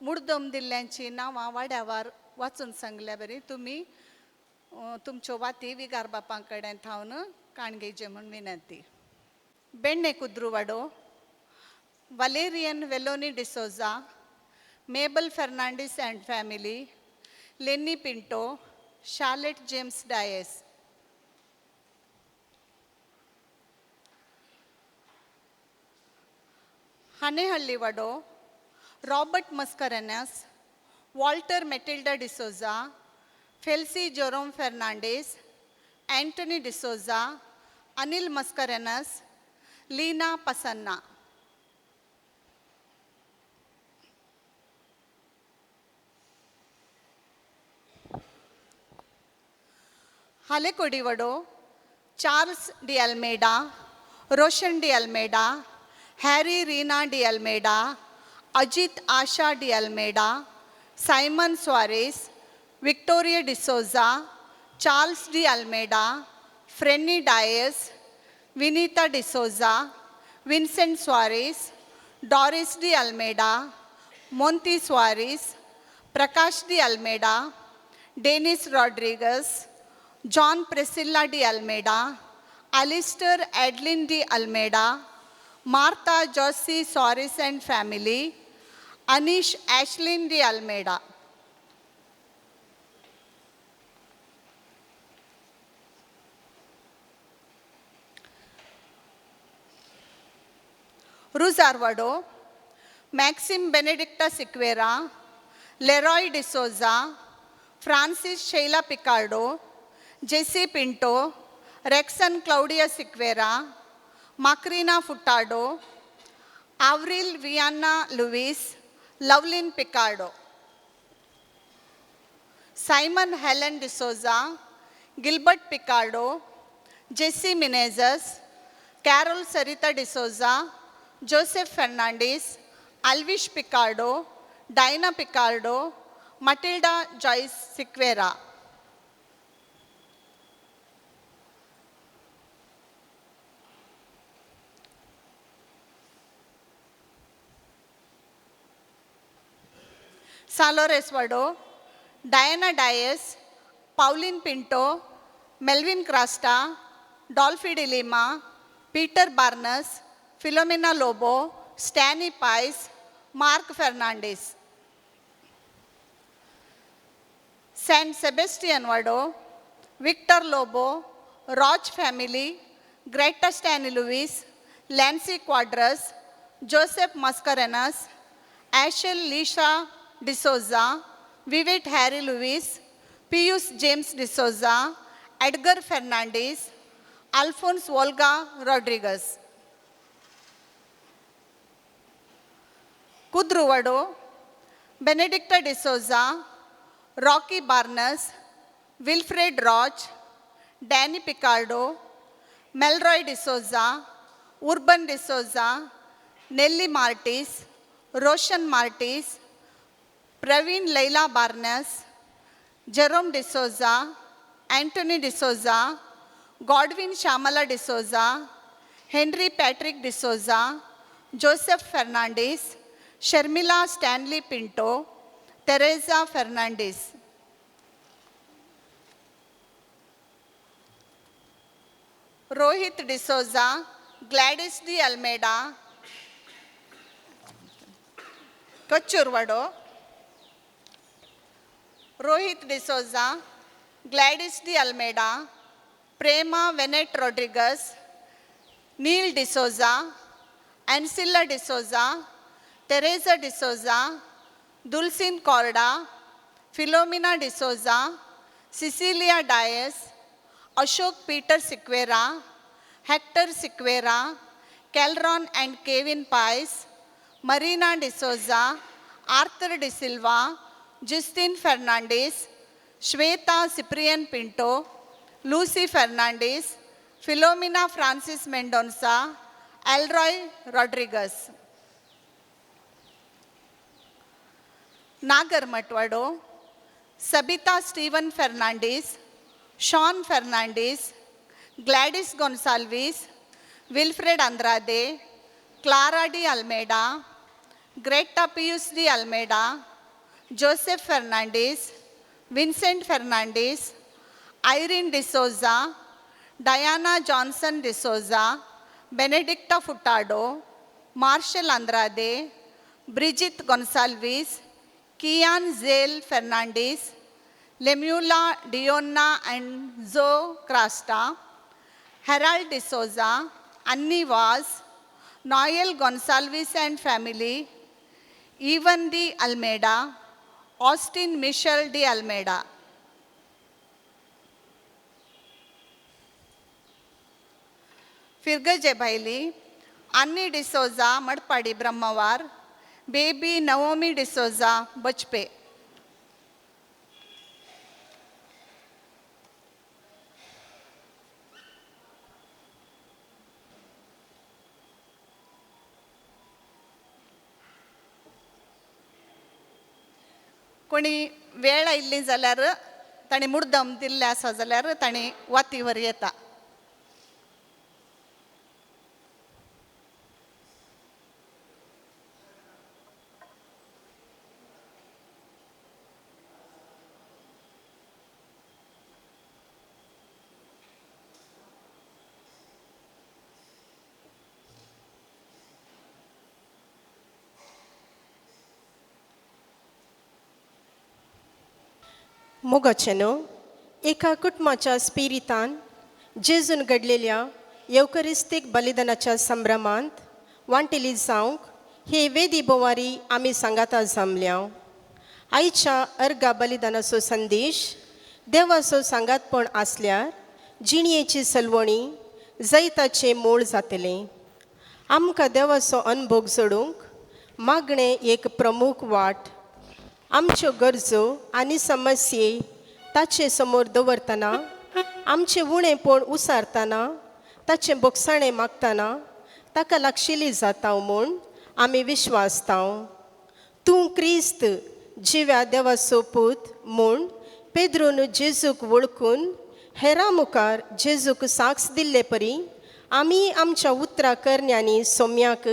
मुडदम दिल्ल्यांची नांवां वाड्यावार वाचून सांगल्या बरी तुमी तुमच्यो वाती विगार बापां कडेन थावन काणगेचे म्हूण विनंती. Benne Kudruwado, Valerian Veloni D'Souza, Mabel Fernandes and family, Lenny Pinto, Charlotte James Dias. Hanehalli Vado, Robert Mascarenhas, Walter Matilda D'Souza, Felcy Jerome Fernandes, Antony D'Souza, Anil Mascarenhas, Leena Pasanna. Halekodi Vado, Charles D Almeida, Roshan D Almeida, Harry Reena D Almeida, Ajit Asha D Almeida, Simon Soares, Victoria D'Souza, Charles D Almeida, Frenny Dias, Vinita D'Souza, Vincent Soares, Doris D Almeida, Monty Soares, Prakash D Almeida, Denis Rodrigues, John Priscilla D Almeida, Alistair Adeline D Almeida, Martha Josie Soares and family, Anish Ashlin D Almeida. Ruzarvado, Maxim Benedicta Sequeira, Leroy D'Souza, Francis Shaila Picardo, Jessy Pinto, Rexon Claudia Sequeira, Macrina Furtado, Avril Vianna Luis, Lovelin Picardo. Simon Helen D'Souza, Gilbert Picardo, Jessy Menezes, Carol Sarita D'Souza, Joseph Fernandes, Alvish Picardo, Diana Picardo, Matilda Joyce Sequeira. Salores Vado, Diana Dias, Pauline Pinto, Melvin Crasta, Dolphy D'Lima, Peter Barnes, Philomena Lobo, Stany Pais, Mark Fernandes. Saint Sebastian Vado, Victor Lobo, Raj family, Greta Stany Luis, Lancy Quadras, Joseph Mascarenhas, Ashel Lisha D'Souza, Vivet Harry Luis, Pius James D'Souza, Edgar Fernandes, Alphonse Olga Rodrigues. Kudruvado, Benedicta D'Souza, Rocky Barnes, Wilfred Raj, Danny Picardo, Melroy D'Souza, Urban D'Souza, Nelly Martis, Roshan Martis, Praveen Laila Barnes, Jerome D'Souza, Antony D'Souza, Godwin Shyamala D'Souza, Henry Patrick D'Souza, Joseph Fernandes, Sharmila Stanley Pinto, Teresa Fernandes. Rohit D'Souza, Gladys D Almeida, Kachurvado, Rohit D'Souza, Gladys D Almeida, Prema Venet Rodrigues, Neil D'Souza, Ancilla D'Souza, Teresa D'Souza, Dulcin Corda, Philomena D'Souza, Cecilia Dias, Ashok Peter Sequeira, Hector Sequeira, Kelron and Kevin Pais, Marina D'Souza, Arthur D'Silva, Justin Fernandes, Shweta Cyprian Pinto, Lucy Fernandes, Philomena Francis Mendonca, Alroy Rodrigues. Nagar Matwado, Sabita Steven Fernandes, Sean Fernandes, Gladys Gonsalves, Wilfred Andrade, Clara D Almeida, Greta Pius D Almeida, Joseph Fernandes, Vincent Fernandes, Irene D'Souza, Diana Johnson D'Souza, Benedicta Furtado, Marshal Andrade, Brigitte Gonsalves, Kian Zale Fernandes, Lemula Diona and Joe Crasta, Harold D'Souza, Annie Vaz, Noel Gonsalves and family, Evan D'Almeida, Austin Michel D'Almeida. फिर्गजे भायली Annie D'Souza, Madpadi Brahmavar, baby Naomi D'Souza, Bajpe. कोणी वेळ आयिल्ली जाल्यार तांणी मुर्दम दिल्लें आसा जाल्यार तांणी वातीवर येता. मोगाचेनो एका कुटुंबाच्या स्पिरितान जेजून घडलेल्या येवकरिस्तीक बलिदानाच्या संभ्रमांत वांटेली जावंक हे वेदी बोवारी आमी सांगाता जमल्या. आयच्या अर्गा बलिदानाचो संदेश देवाचो सांगातपण आसल्यार जिणयेची सलवणी जैताचें मूळ जातलें. आमकां देवाचो अनभोग जोडूंक मागणें एक प्रमुख वाट. आमच्यो गरजो आनी समस्ये ताचे समोर दवरतना, आमचें उणेंपण उसारतना, ताचें बोगसाणें मागतना ताका लागशिल्ली जाता म्हूण आमी विश्वासता. तूं क्रिस्त जिव्या देवाचो पूत म्हूण पेद्रून जेजूक वळखून हेरां मुखार जेजूक साक्ष दिल्ले परी आमी आमच्या उतरां करण्यांनी सोम्याक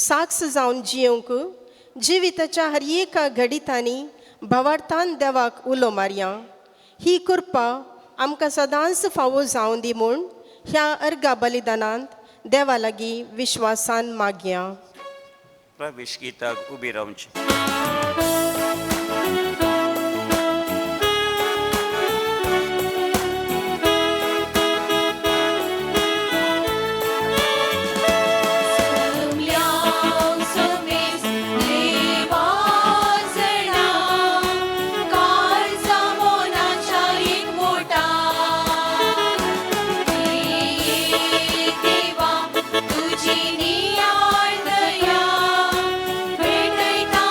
साक्ष जावन जियोवंक जिविताच्या हर एका घडितांनी भावार्थान देवाक उलो मारया. ही कृपा आमकां सदांच फावो जावं दी म्हूण ह्या अर्गा बलिदानांत देवा लागीं विश्वासान मागया. प्रवेश गीताक उबी रावची. तुझी नियाळ दया भेटयता.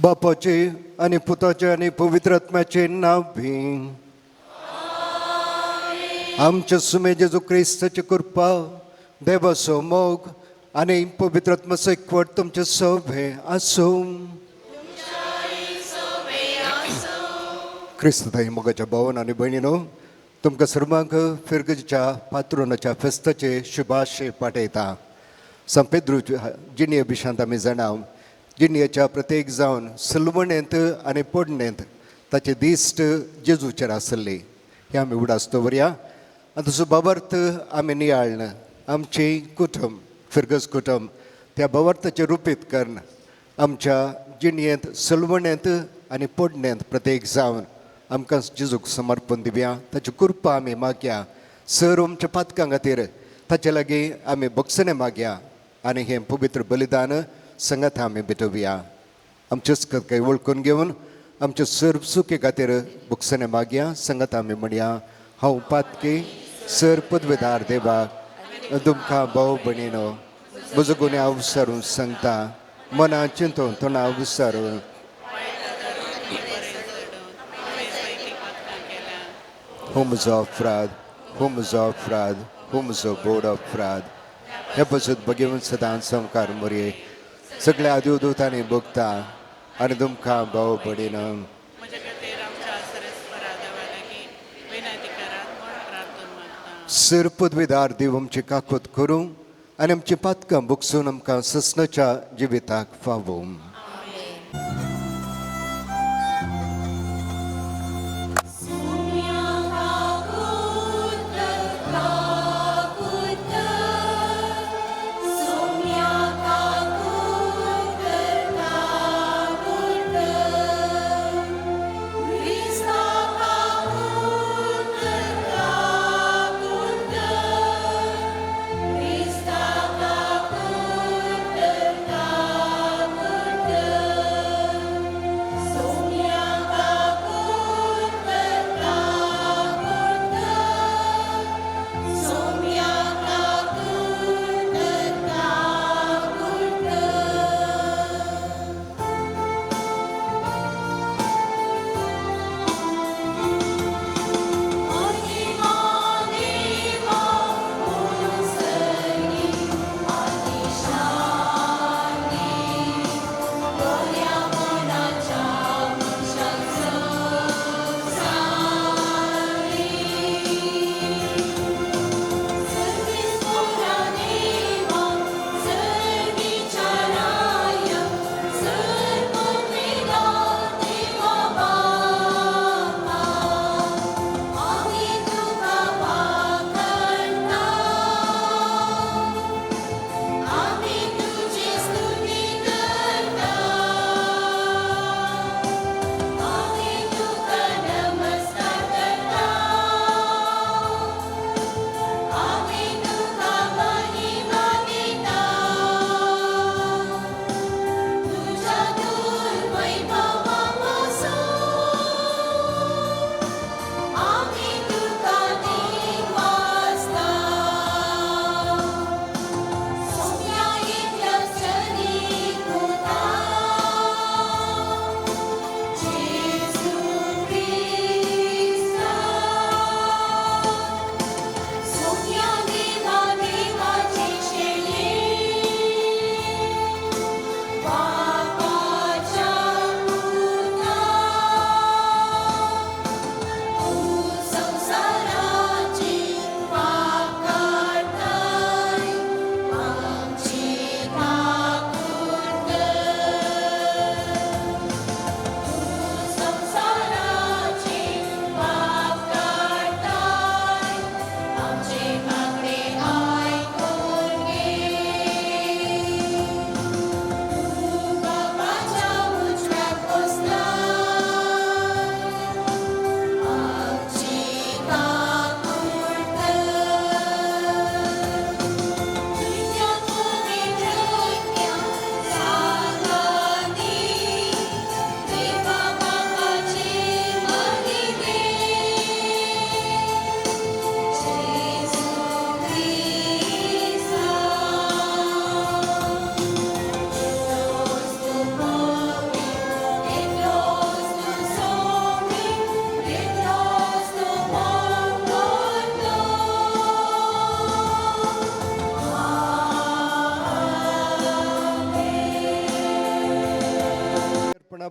बापाचे आनी पुताचे आनी पवित्र आत्म्याचे नांव भी. आमच्या सुमे जेजू क्रिस्ताची कृपा, देवाचो मोग आनी पवित्र आत्माचो एकवट तुमचे सोबे आसूं. क्रिस्तताई मोगाच्या भावन आनी भयणीनो, तुमकां सर्वांक फिरगजीच्या पात्रोनाच्या फेस्ताचे शुभाशय पाठयता. संपेद्रू जिणये विशांत आमी जाणा, जिणयेच्या प्रत्येक जावन सलवणेंत आनी पोडणेंत ताचे दिश्ट जेजूचेर आसली हें आमी उडास दवरया. आनी तसो बाबार्थ आमी नियाळ्ळ आमचें कुटुंब, फिरगज कुटुंब त्या बाबार्थाचें रुपीत करून आमच्या जिणयेंत सलवणेंत आनी पोडणेंत प्रत्येक जावन आमकां जेजूक समर्पण दिवया. ताची कृपा आमी मागया. सर आमच्या पातकां खातीर ताचे लागीं आमी बक्षणें मागया आनी हें पवित्र बलिदान संगात आमी भेटोवया. आमचेच काय वळखून घेवन आमचे सर्व सुखे खातीर बक्षणें मागया. संगात आमी म्हणया, हांव पातकी सर पदवेदार देवाक तुमकां भाव भयणीनो म्हजो गुन्यांव विसरून सांगता, मना चिंतून तोंडा विसरून. हो म्हजो अपराध, हो म्हजो अपराध, हो म्हजो बोड अपराध. हे पसत भगेवन सदांच संकार मोरये सगळ्या देवदूतांनी भोगता आनी तुमकां भाव भयणीनो म्हज्या खातीर आमच्या सरेस्परा देवा लागीं विनंती करात म्हूण प्रार्थना मागता. सर पदवेदार देव आमची काकूत करूं आनी आमची पातकां भोगसून आमकां ससनाच्या जिविताक फावों.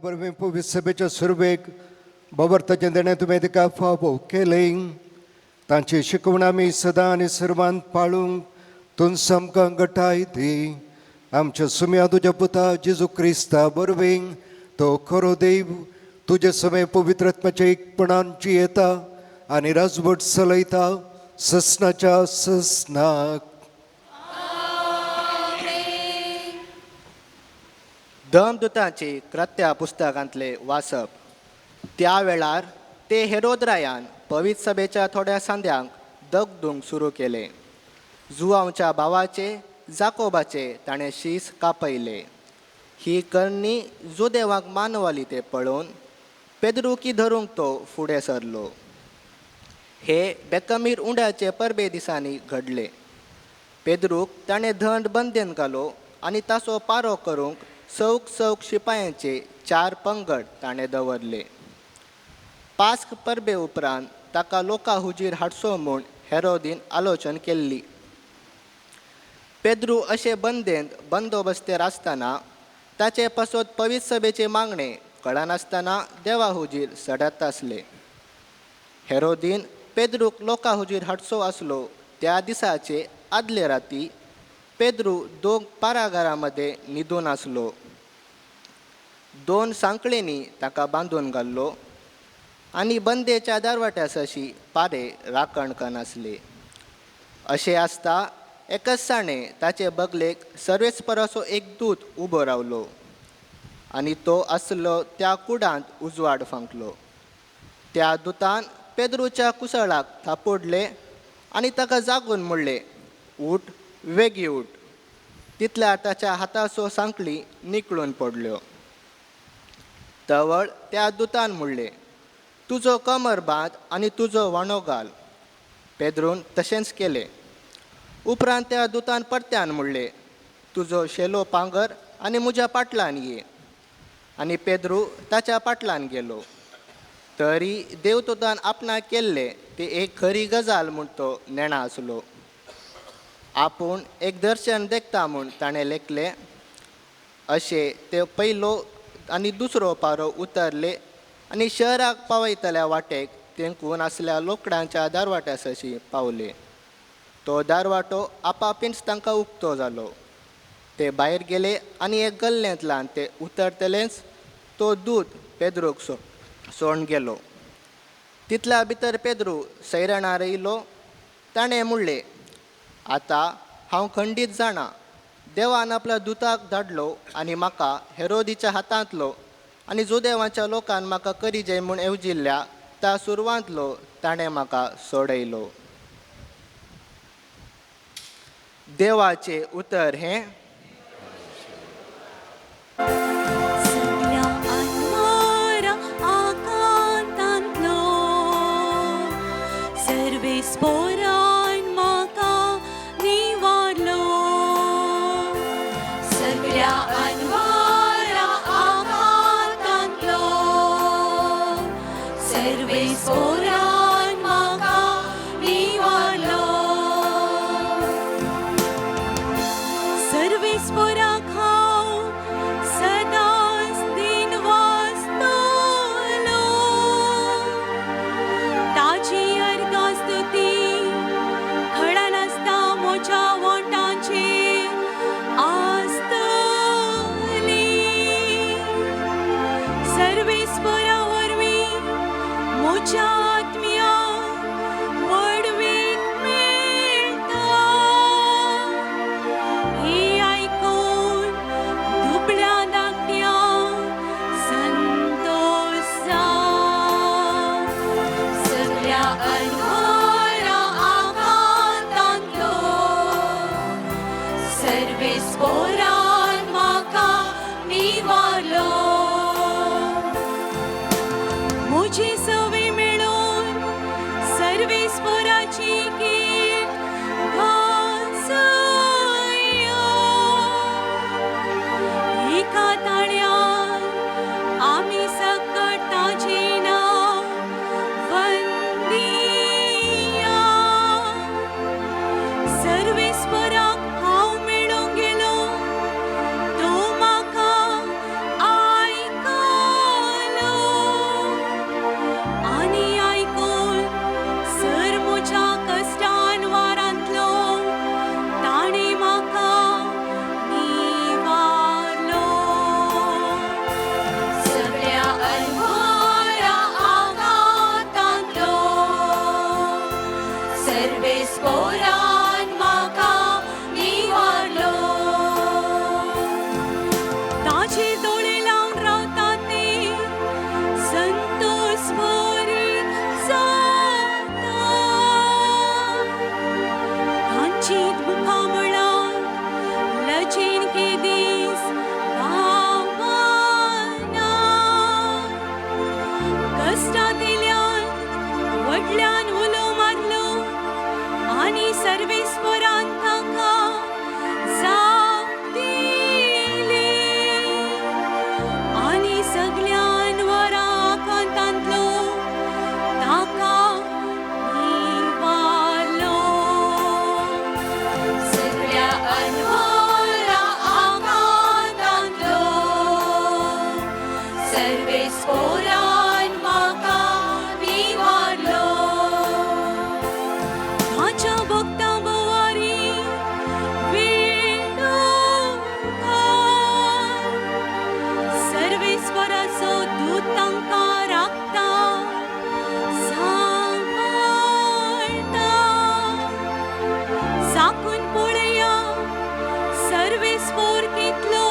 बरवीं पवित्र सभेच्या सुरवेक बाबर्ताचें देणें तुवें तिका फावो केलें. तांची शिकवण आमी सदां आनी सर्वांत पाळूंक तूं सामकां गटाय दी. आमच्या सुम्या तुज्या पुता जेजू क्रिस्ता बरवीं तो खरो देव तुजे समय पवित्रत्माच्या एकपणान जियेता आनी राजवट चलयता ससनाच्या ससनाक. धर्मदूतांची कृत्या पुस्तकांतले वाचप. त्या वेळार ते हेरोद रायान पवित्र सभेच्या थोड्या सांद्यांक दगदूंक सुरू केले. जुआंवच्या भावाचे जाकोबाचे ताणें शीस कापयले. ही करणी जुदेवाक मानवली तें पळोवन पेद्रुकी धरूंक तो फुडें सरलो. हे बेकमीर उंड्याचे परबे दिसांनी घडले. पेद्रूक ताणें धंड बंदेन घालो आनी ताचो पारो करूंक चौक चौक शिपायांचे 4 पंगड ताणें दवरले. पास्क परबे उपरांत ताका लोकां हुजीर हाडचो म्हूण हेरोदीन आलोचन केल्ली. पेद्रू अशे बंदेंत बंदोबस्तेर आसतना ताचे पासत पवित्र सभेचे मागणे कळनासतना देवा हुजीर सडत आसले. हेरोदीन पेद्रूक लोकां हुजीर हाडचो आसलो त्या दिसाचे आदले राती पेद्रू 2 पारागारां मदें न्हिदून आसलो. 2 सांकळींनी ताका बांदून घाल्लो आनी बंदेच्या दारवाट्या सशी पारे राखण कनासले. अशें आसता एकच साणें ताचे बगलेक सर्वेस्पराचो एक दूत उबो रावलो आनी तो आसलो त्या कुडांत उजवाड फांकलो. त्या दुतान पेद्रूच्या कुसळाक थापोडले आनी ताका जागून म्हणलें, उठ, वेगीं उठ. तितल्या ताच्या हाताचो सांकळी निकळून पडल्यो. तवळ त्या दुतान म्हणलें, तुजो कमर बांद आनी तुजो वाणो घाल. पेद्रून तशेंच केलें. उपरांत त्या दुतान परत्यान म्हणलें, तुजो शेलो पांगर आनी म्हज्या पाटलान ये. आनी पेद्रू ताच्या पाटलान गेलो. तरी देवदूतान आपणाक केल्लें ती एक खरी गजाल म्हूण तो नेणा आसलो. आपूण एक दर्शन देखता म्हूण ताणें लेखलें. अशें ते पयलो आनी दुसरो पारो उतरले आनी शहराक पावयतल्या वाटेक तेंकून आसल्या लोकडांच्या दारवाट्या सशी पावले. तो दारवाटो आपापींच तांकां उक्तो जालो. ते भायर गेले आनी एक गल्लेंतल्यान ते उतरतलेंच तो दूत पेद्रूक सोडून गेलो. तितल्या भितर पेद्रू सैरणार येयलो. ताणें म्हणलें, आतां हांव खंडीत जाणा देवान आपल्या दुताक धाडलो आनी म्हाका हेरोदीच्या हातांतलो आनी जुदेवाच्या लोकान म्हाका करीजय म्हूण येवजिल्ल्या त्या सुरवांतलो ताणें म्हाका सोडयलो. देवाचें उतर हें. सगळ्या अनवारा आकांतांतलो सर्वेस्पोरान म्हाका निवारलो. सगळ्या अनवारा आकांतांतलो सर्वेस्पोरान म्हाका निवारलो. सर्वेस्पोराक हांव सदांच दिन वाचतलो. ताजी अर्गां स्तुती खळनासता म्हज्या वोंटांचेर आसतली. सर्वेस्पोरा वरवीं म्हज्या आत्म्याक व्हडवीक मेळटा. हे आयकून दुबळ्या धाकट्यांक संतोश जावं. सगळ्या अनवारा आकांतांतलो सर्वेस्पोरान म्हाका निवारलो. म्हजी सवय मेळून सर्वेस्पोराची कीर्त गाजया. एका ताळ्यान आमी सकट ताजें नांव वंदिया. सर्वेस्पोराक हांव मेळूंक गेलो तो म्हाका आयकलो. कश्टांतल्यान व्हडल्यान उलो मारलो आनी सर्वेस्वरान ताका जाप दिली आनी सगल्यान वरा आकांतांतलो ताका निवारलो. सगल्या अनवरा आकांतांतलो सर्वेस्पोरान म्हाका निवारलो. ताच्या भक्तां बोवारी वेडो घाल. सर्वेस्वराचो दूत तांकां राखता सांबाळटा. साकून पळया सर्वेस्पोर कितलो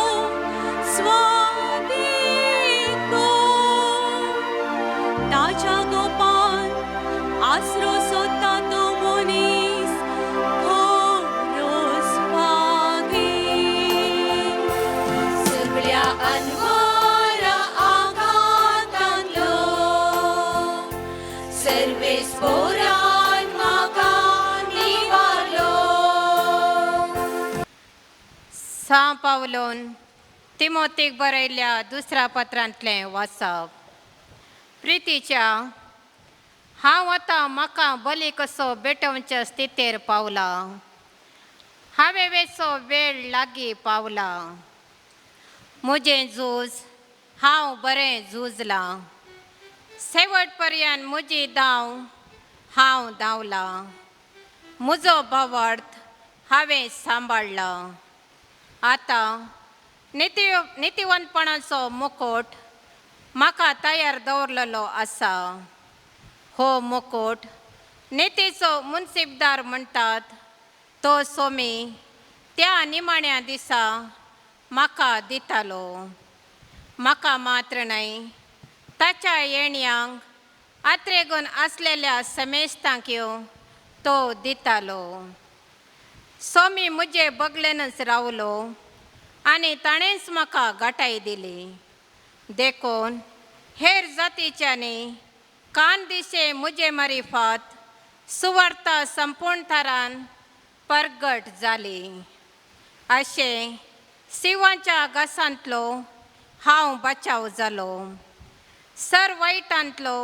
स्वादिको. ताच्या गोपान आसरो सोदता तो मनीस खरोच भागी. सगळ्या अनवरा आकांतांतलो सर्वेस्पोरान म्हाका निवारलो. सां पावलोन तिमोतीक बरयल्ल्या दुसऱ्या पत्रांतलें वाचप. प्रितीच्या, हांव आतां म्हाका बली कसो बेटोवच्या स्थितीर पावला. हांवें वेचो वेळ लागीं पावला. म्हजें झूज हांव बरें झुजलां. शेवट पर्यंत म्हजी धांव हांव धांवलां. म्हजो भावार्थ हांवें सांबाळ्ळा. आतां नितीवंतपणाचो मुकोट म्हाका तयार दवरलेलो आसा. हो मुकोट नितीचो मुन्सिफदार म्हणटात तो सोमी त्या निमाण्या दिसा म्हाका दितालो. म्हाका मात्र न्हय, ताच्या येण्यांक आत्रेगून आसलेल्या समेस्तांक तो दितालो. सोमी म्हजे बगलेनच रावलो आनी ताणेंच म्हाका गाठाय दिली. देखून हेर जातीच्यांनी कान दिशे म्हजे मारिफात सुवार्ता संपूर्ण थरान परगट जाली. अशें शिवाच्या घासांतलो हांव बचाव जालो. सर वायटांतलो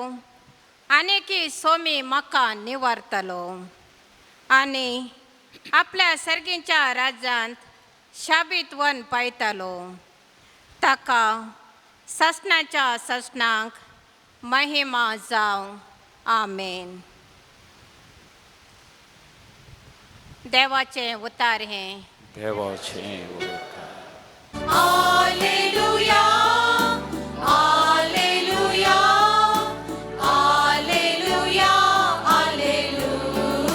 आनीकी सोमी म्हाका निवारतालो आनी आपल्या सर्गीच्या राज्यांत शाबीत वन पायतालो. ताका ससनाच्या ससनाक महिमा जावं. आमेन. देवाचें उतार हें. देवाचें उतार. Alleluia, alleluia, alleluia, alleluia.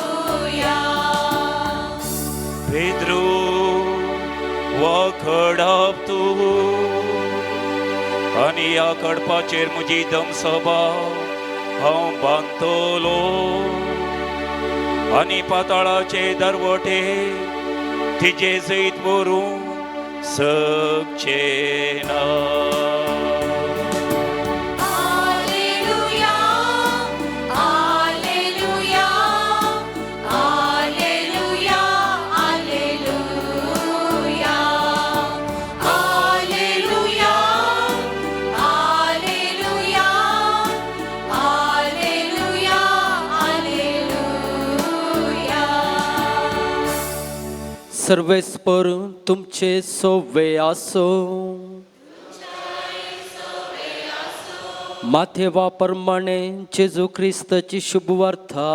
Pedro वखडप तूं आनी ह्या कडपाचेर म्हजी दमसभा हांव बांदतलो आनी पाताळाचे दरवटे तिजे जैत व्हरूंक सकचे ना. Alleluia, alleluia, alleluia, alleluia. Alleluia, alleluia, alleluia, alleluia. सर्वेस्पर तुमचे सोवे आसो. माथेवा प्रमाणे जेजू क्रिस्ताची शुभवार्ता.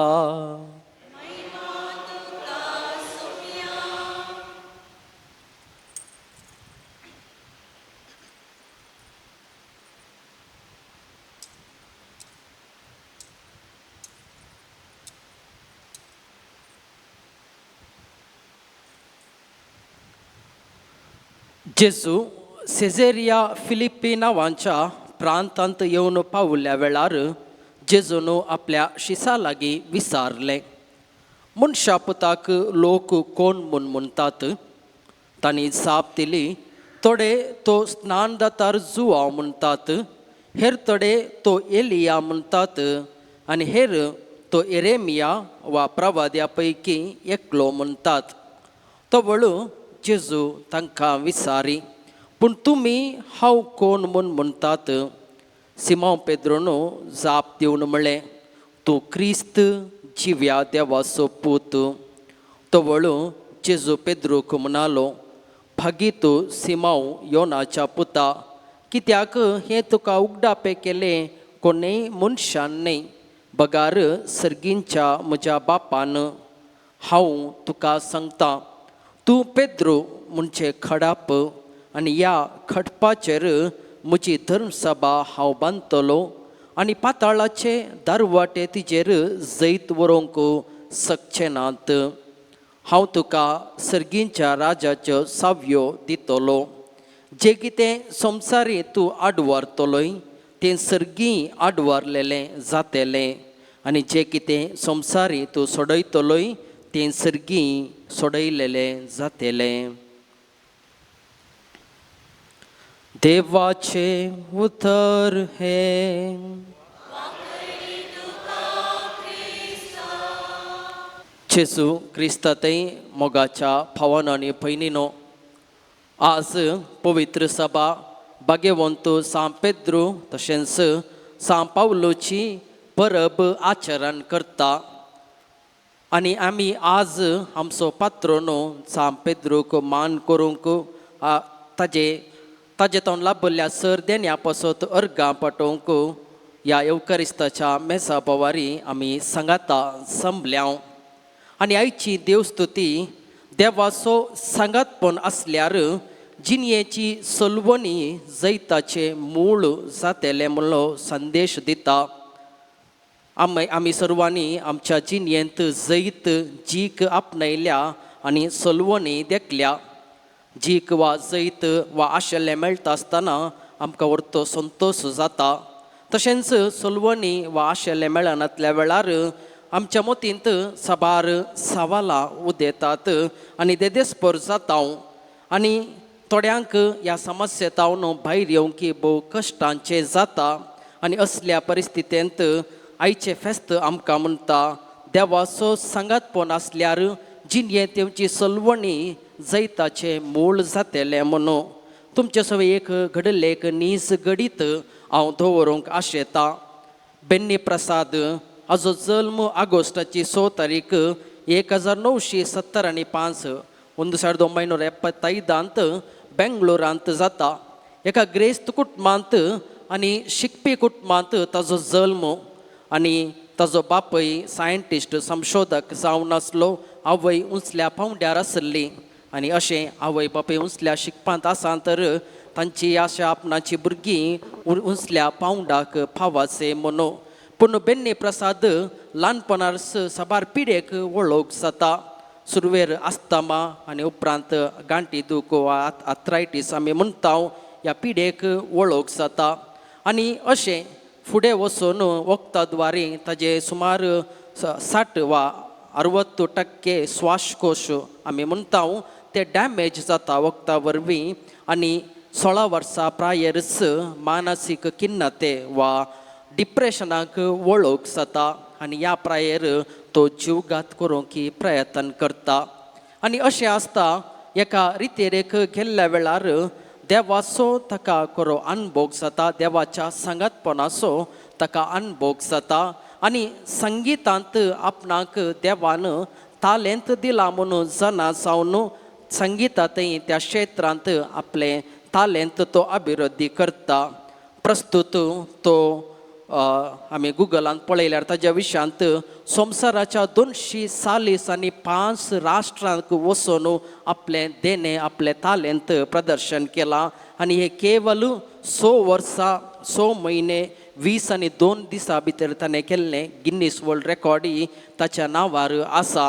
जेजू सेझेरिया फिलिप्पी नांवांच्या प्रांतांत येवन पावल्या वेळार जेजून आपल्या शिसा लागीं विचारलें, मनशा पुताक लोक कोण म्हूण म्हणटात? तांणी जाप दिली, थोडे तो स्नान दातार जुवांव म्हणटात, हेर थोडे तो एलिया म्हणटात आनी हेर तो एरेमिया वा प्रवाद्या पैकी एकलो म्हणटात. तो वळू जेजू तांकां विचारी, पूण तुमी हांव कोण म्हूण म्हणटात? सिमांव पेद्रोन जाप दिवन म्हळें, तूं क्रिस्त जिव्या देवाचो पूत. तो वळू जेजू पेद्रूक म्हणालो, भागी तूं सिमांव योनाच्या पुता, कित्याक हें तुका उगडापें केलें कोणेय मनशान न्हय, बगार सर्गींच्या म्हज्या बापान. हांव तुका सांगता, तूं पेद्रू म्हणजे खडाप आनी ह्या खडपाचेर म्हजी धर्मसभा हांव बांदतलो आनी पाताळाचे दारवाटे तिजेर जैत व्हरूंक शकचे नात. हांव तुका सर्गींच्या राजाच्यो सावयो दितलो. जें कितें संवसारी तूं आडवारतलोय तें सर्गीं आडवारलेलें जातलें आनी जें कितें संवसारी तूं सोडयतलोय तें सर्गीं सोडयलेलें जातलें. देवाचें उतर हें. जेजू क्रिस्तातय मोगाच्या भावानो आनी भयणीनो, आज पवित्र सभा भाग्यवंत सांत पेद्रू तशेंच सांत पावलोची परब आचरण करता आनी आमी आज आमचो पात्रोनो सांत पेद्रूक मान करूंक ताजे ताजे तोंड लाभल्ल्या सर देण्या पासत अर्गां पाठोवंक ह्या येवकारिस्ताच्या मेसा पवारी आमी सांगाता संबल्या. आनी आयची देवस्तुती देवाचो सांगातपण आसल्यार जिणयेची सलवणी जैताचें मूळ जातलें म्हणलो संदेश दिता. आमी सर्वांनी आमच्या जिणयेंत जैत जीक आपणायल्या आनी सलवणी देखल्या. जीक वा जैत वा आशिल्लें मेळटा आसतना आमकां व्हरतो संतोश जाता. तशेंच सलवणी वा आशिल्लें मेळनातल्या वेळार आमच्या मतींत साबार सवालां उदेतात आनी देदेस्पर जाता आनी थोड्यांक ह्या समस्येतावन भायर येवंक भोव कश्टांचें जाता. आनी असल्या परिस्थितींत आयचें फेस्त आमकां म्हणटा, देवाचो सांगातपण आसल्यार जिणयेंत येवची सलवणी जैताचें मूळ जातलें म्हणून. तुमचे सगळें एक घडिल्लें एक नीज घडीत हांव दवरूंक आशेतां. बेन्नी प्रसाद हाजो जल्म ऑगस्टाची 6 तारीख 1975 1975 बेंगलोरांत जाता. एका ग्रेस्त कुटुंबांत आनी शिकपी कुटुंबांत ताजो जल्म आनी ताजो बापूय सायंटिस्ट संशोधक जावन आसलो. आवय उंचल्या पांवड्यार आसली आनी अशें आवय बापूय उंचल्या शिकपांत आसा तर तांची आशा आपणाची भुरगीं उंचल्या पांवड्याक पावाचे म्हणून. पूण बेन्नी प्रसाद ल्हानपणार साबार पिडेक वळख जाता. सुरवेर आस्तमा आनी उपरांत गांठी दूख वा आथरायटीस आमी म्हणटा ह्या पिडेक वळख जाता. आनी अशें फुडें वचून वखदा द्वारे ताजे सुमार 60 वा 60% श्वासकोश आमी म्हणटा ते डॅमेज जाता वखदा वरवीं आनी 16 वर्सां प्रायरच मानसीक खिन्नते वा डिप्रेशनाक वळख जाता आनी ह्या प्रायेर तो जीवघात करूंक प्रयत्न करता. आनी अशें आसता एका रितेरेक गेल्ल्या वेळार देवाचो ताका खरो अनभोग जाता, देवाच्या सांगातपणाचो ताका अनभोग जाता आनी संगितांत आपणाक देवान तालेंत दिला म्हणून जाणा जावन संगितांतय त्या क्षेत्रांत आपलें तालेंत तो अभिवृद्धी करता. प्रस्तुत तो आमी गुगलांत पळयल्यार ताज्या विशयांत संवसाराच्या 245 राष्ट्रांक वचून आपलें देणें आपलें तालेंत प्रदर्शन केलां आनी हे केवल 6 वर्सां 6 म्हयने 20 आनी 2 दिसां भितर ताणें केल्लें गिन्नीस वर्ल्ड रेकॉर्डूय ताच्या नांवार आसा.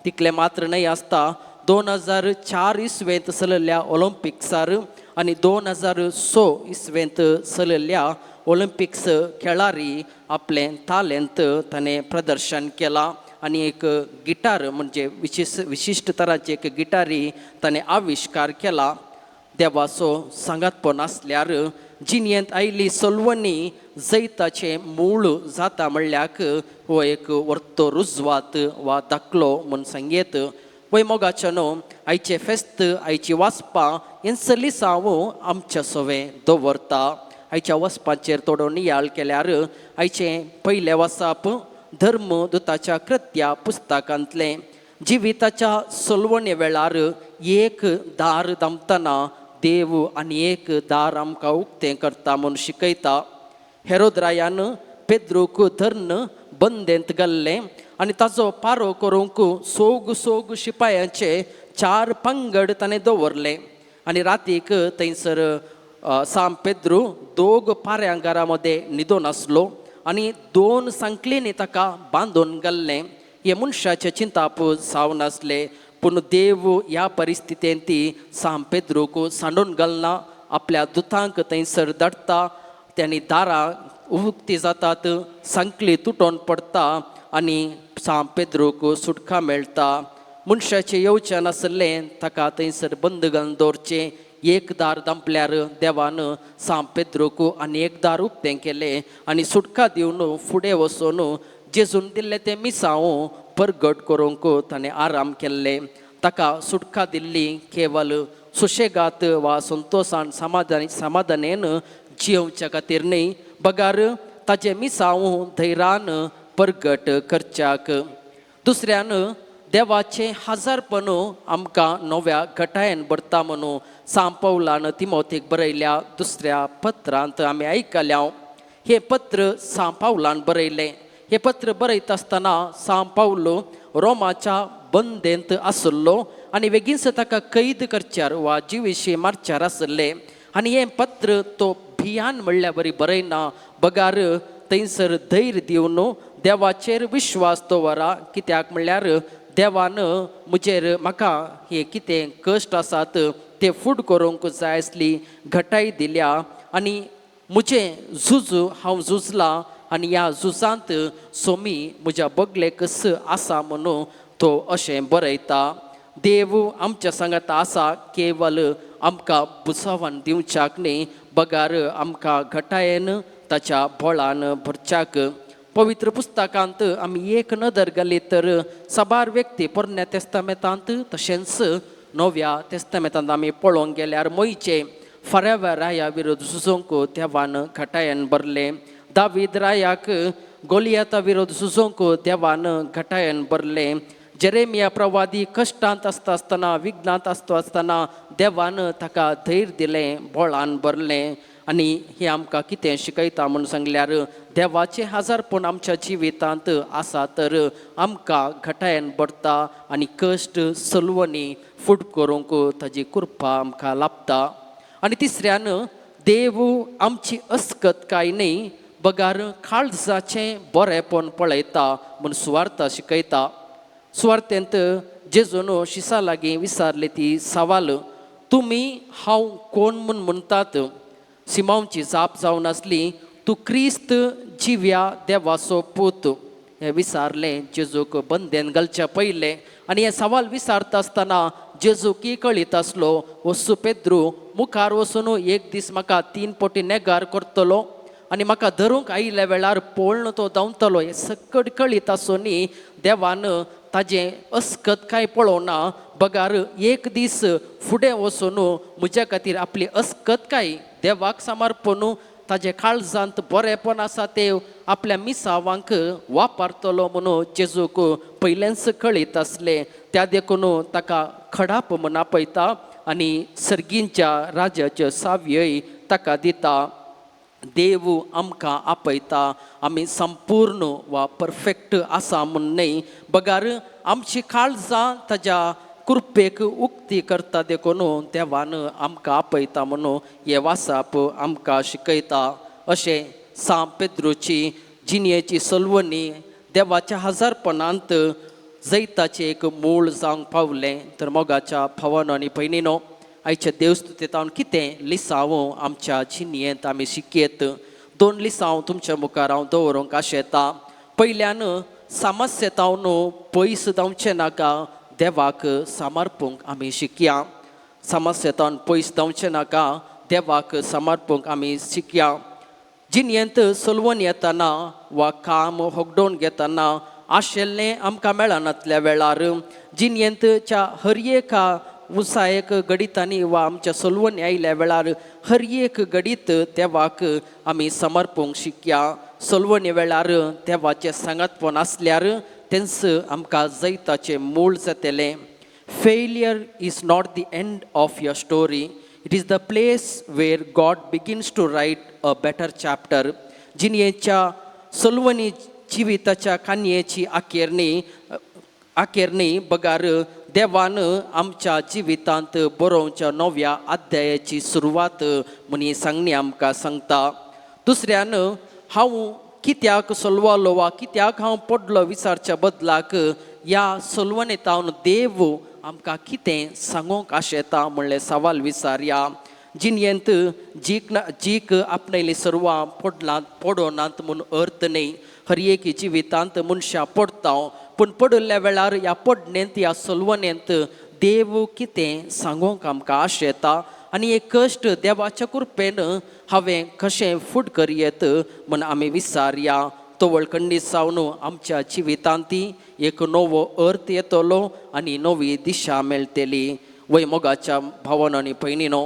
तितलें मात्र न्हय आसता 2004 इस्वेंत चलयल्ल्या ऑलिम्पिक्सार आनी 2006 इस्वेंत चलयल्ल्या ऑलिम्पिक्स खेळारी आपलें तालेंत ताणें प्रदर्शन केलां आनी एक गिटार म्हणजे विशिश्ट तरांची एक गिटारी ताणें आविश्कार केला. देवाचो सांगातपण आसल्यार जिणेंत आयिल्ली सलवणी जैताचें मूळ जाता म्हणल्याक हो एक वर्तो रुजवात वा दाखलो म्हूण सांगयेत. वय मोगाचें न्हू आयचें फेस्त आयची वाचपां हें सलिसांव आमच्या सवें दवरता. आयच्या वचपाचेर थोडो नियाळ केल्यार आयचें पयलें वाचप धर्म दुताच्या कृत्या पुस्तकांतलें. जिविताच्या सलवणे वेळार एक दार दामतना देव आनी एक दार आमकां उक्तें करता म्हूण शिकयता. हेरोद रायान पेद्रूक धरून बंदेंत घाल्लें आनी ताचो पारो करूंक सोग सोग शिपायांचे 4 पंगड ताणें दवरले आनी रातीक थंयसर सांत पेद्रू 2 पाऱ्यांगारा मदें न्हिदोन आसलो आनी 2 सांकलींनी ताका बांदून घाल्लें. हे मनशाचें चिंताप जावन आसलें पूण देव ह्या परिस्थितींत ती सांत पेद्रूक सांडून घालना, आपल्या दुतांक थंयसर धाडटा. तांणी दारां उक्ती जातात, सांकली तुटोन पडटा आनी सांत पेद्रूक सुटका मेळटा. मनशाचें येवचें नासलें ताका थंयसर बंद घालून दवरचें. एक दार दांपल्यार देवान सांत पेद्रूक आनी एक दार उक्तें केलें आनी सुटका दिवन फुडें वचून जेजून दिल्लें तें मिसांव परगट करूंक ताणें आराम केल्लें. ताका सुटका दिल्ली केवल सुशेगात वा संतोशान समाधानेन जियोवच्या खातीर न्हय, बगार ताजें मिसांव धैर्यान परगट करच्याक. दुसऱ्यान देवाचें हजारपण आमकां नव्या घटायेन भरता म्हणून सांत पौलान तिमोथीक बरयल्या दुसऱ्या पत्रांत आमी आयकल्या. हें पत्र सांत पावलान बरयलें. हें पत्र बरयता आसतना सांत पावलो रोमाच्या बंदेंत आसलो आनी बेगीनच ताका कैद करच्यार वा जिविशी मारच्यार आसलें आनी हें पत्र तो भियान म्हणल्यार बरी बरयना, बगार थंयसर धैर्य दिवन देवाचेर विश्वास दवरा, कित्याक म्हणल्यार देवान म्हजेर म्हाका हे कितें कश्ट आसात ते फूड करूंक जाय आसली घटाय दिल्या आनी म्हजें झुज हांव झुजलां आनी ह्या झुजांत सोमी म्हज्या बगलेकच आसा म्हणून तो अशें बरयता. देव आमच्या सांगात आसा केवल आमकां बुसावान दिवच्याक न्ही, बगार आमकां घटायेन ताच्या बळान भरच्याक. पवित्र पुस्तकांत आमी एक नदर घाली तर साबार व्यक्ती पोरण्या तेस्तामेंतांत तशेंच नव्या तेस्तामेंतांत आमी पळोवंक गेल्यार मोयचे फाराव्या राया विरोध झुजोंक देवान घटायेन भरलें. दावीद रायाक गोलियाता विरोध झुजोंक देवान घटायेन भरलें. जेरेमिया प्रवादी कश्टांत आसता आसतना विघ्नांत आसता आसतना देवान ताका धैर्य दिलें, बळान भरलें. आनी हें आमकां कितें शिकयता म्हूण सांगल्यार देवाचें हजारपण आमच्या जिवितांत आसा तर आमकां घटायेन भरता आनी कश्ट सलवणी फूट करूंक ताजी कृपा आमकां लाभता. आनी तिसऱ्यान देव आमची अस्कत काय न्ही बगार काळजाचें बरेंपण पळयता म्हूण सुवार्थ शिकयता. सुवार्थेंत जेजून शिसा लागीं विचारली ती सवाल, तुमी हांव कोण म्हूण म्हणटात? सिमांवची जाप जावन आसली, तूं क्रिस्त जिव्या देवाचो पूत. हें विचारलें जेजूक बंदेन घालच्या पयलें. आनी हें सवाल विचारता आसतना जेजूक कळीत आसलो वसू पेद्रू मुखार वचून एक दीस म्हाका 3 पटी नेगार करतलो आनी म्हाका धरूंक आयिल्ल्या वेळार पळोवन तो धांवतलो. हें सकट कळीत आसूनय देवान ताजें अस्कत कांय पळोवना, बगार एक दीस फुडें वचून म्हज्या खातीर आपली अस्कत काय देवाक समर्पण ताजें काळजांत बरेंपण आसा तें आपल्या मिसावांक वापरतलो म्हणून जेजूक पयलेंच कळीत आसलें. त्या देखून ताका खडाप म्हूण आपयता आनी सर्गींच्या राज्याच्यो सावयय ताका दिता. देव आमकां आपयता, आमी संपूर्ण वा परफेक्ट आसा म्हूण न्हय, बगार आमची काळजां ताज्या कृपेक उक्ती करता देखून देवान आमकां आपयता म्हणून हें वाचप आमकां शिकयता. अशें सांत पेद्रूची जिणेची सलवणी देवाच्या हजारपणांत जैताचें एक मूळ जावंक पावलें. तर मोगाच्या भावानो आनी भयणीनो, आयच्या देवस्तुतेंत कितें लिसांव आमच्या जिणेंत आमी शिकयत. 2 लिसांव तुमच्या मुखार हांव दवरूंक आशेता. पयल्यान समस्येतावन पयस धांवचें नाका, देवाक समर्पूंक आमी शिकया. समस्येतावन पयस धांवचें नाका, देवाक समर्पूंक आमी शिकया. जिणेंत सोलवण येतना वा काम होगडोवन घेतना आशिल्लें आमकां मेळनातल्या वेळार जिणेंतच्या हर एका उसायक गडितांनी वा आमच्या सोलवण आयिल्ल्या वेळार हर एक गडीत देवाक आमी समर्पूंक शिकया. सोलवणी वेळार देवाचें सांगातपण आसल्यार तेंच आमकां जैताचें मूळ जातलें. Failure is not the end of your story. It is the place where God begins to write a better chapter. जिणेच्या सोलवणी जिविताच्या काणयेची अखेरणी बगार देवान आमच्या जिवितांत बरोवच्या नव्या अध्यायाची सुरवात म्हणी सांगणी आमकां सांगता. दुसऱ्यान हांव कित्याक सोलवालो वा कित्याक हांव पडलो विचारच्या बदलाक ह्या सोलवणेतावन देव आमकां कितें सांगूंक आशेता म्हणलें सवाल विचारया. जिणेंत जीक ना जीक आपणायली सर्वां पडलां पडोनात म्हूण अर्थ न्हय. हर एक जिवितांत मनशां पडटा पूण पडिल्ल्या वेळार ह्या पडणेंत ह्या सोलवणेंत देव कितें सांगूंक आमकां आशेता आनी एक कश्ट देवाच्या कृपेन हांवें कशें फुड करयेत म्हूण आमी विचारया. तवळकंडी सावन आमच्या जिवितांत एक नवो अर्थ येतलो आनी नवी दिशा मेळटली. वय मोगाच्या भावान आनी भयणीनो,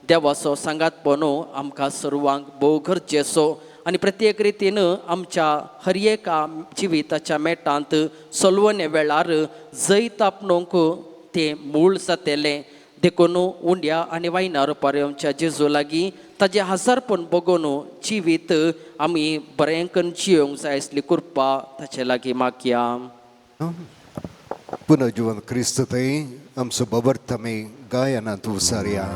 देवाचो सांगातपण आमकां सर्वांक भोव गरजेचो आनी प्रत्येक रितीन आमच्या हर एका जिविताच्या मेटांत सोलवणे वेळार जैत आपणूंक तें मूळ जातलें. देखून उंड्या आनी वायना रुपार आमच्या जेजू लागीं ताजें हजारपण बगोवन जिवीत आमी बरें करून जियोंक जाय आसली कृपा ताचे लागीं मागया. पुनर्जीवन क्रिस्त थंय आमचो बाबर्थ आमी गायनांत उसारया.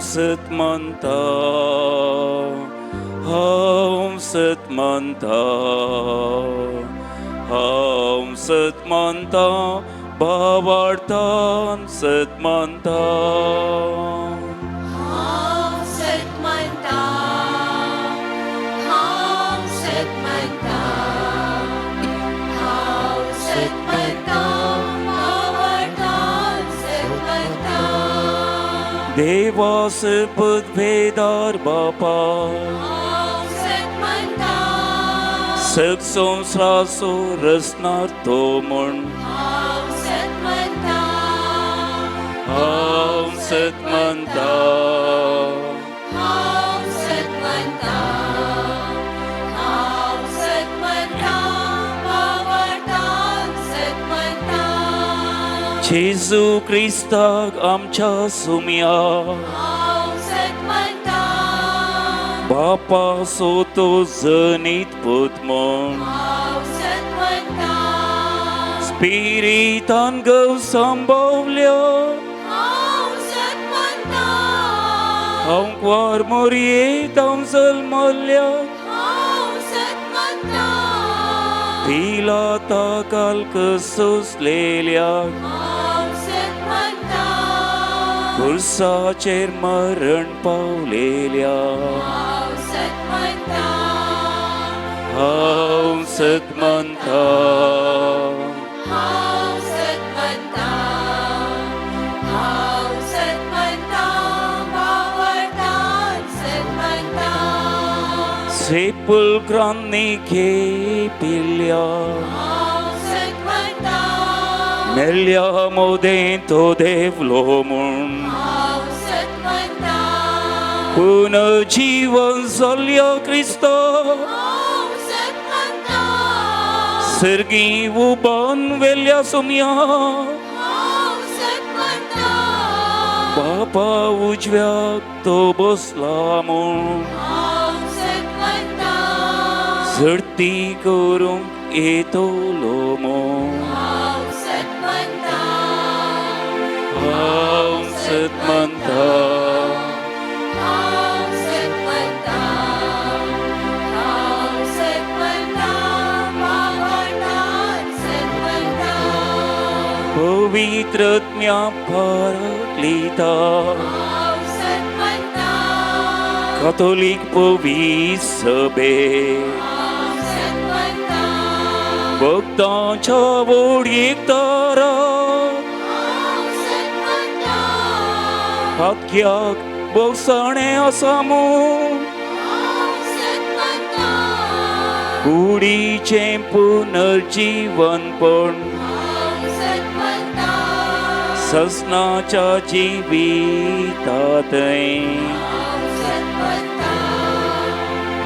सत म्हणता हांव सत म्हणता हांव सत म्हणता भावार्थान सत म्हणता हांव सत म्हणता हांव सत म्हणता हांव सत म्हणता भावार्थान सत म्हणता. देवास पदभेदार बापा हांव सत म्हणता सग संवसाराचो रचणार तो म्हूण हांव सत म्हणता हांव सत म्हणता हांव सत म्हणता हांव सत म्हणता भावार्थान सत म्हणता. जेजू क्रिस्ताक आमच्या सुम्या हांव सत म्हणता बापा सो तो जनीत पूत म्हूण हांव सत म्हणता स्पिरितान गव सांबावल्या हांव सत म्हणता हांव क्वार मोरयेत हांव जल्मल्या हांव सत म्हणता पिलाता कालक सोसलेल्या हांव सत म्हणता खुर्साचेर मरण पावलेल्या हांव सत म्हणता हांव सत म्हणता हांव सत म्हणता हांव सत म्हणता भावार्थान सत म्हणता. सेपुलक्रांनी घेपिल्ल्या हांव सत म्हणता मेल्ल्या मोदें तो देवलो म्हूण हांव सत म्हणता पुनर्जीवन जाल्ल्या क्रिस्ता हांव सत म्हणता सर्गी उबान वेल्या सुम्या हांव सत म्हणता बापा उजव्याक तो बसला म्हूण हांव सत म्हणता झडती करूंक येतलो म्हूण हांव सत म्हणता हांव सत म्हणता हांव सत म्हणता हांव सत म्हणता भावार्थान सत म्हणता. पवित्रज्ञा पारक्लिता हांव सत म्हणता कातोलीक पवी सभे भक्तांच्या वोडयेक तारा हातक्याक भोगसाणें आसा म्हूण कुडीचें पुनर्जीवनपण ससनाच्या जिवितांतय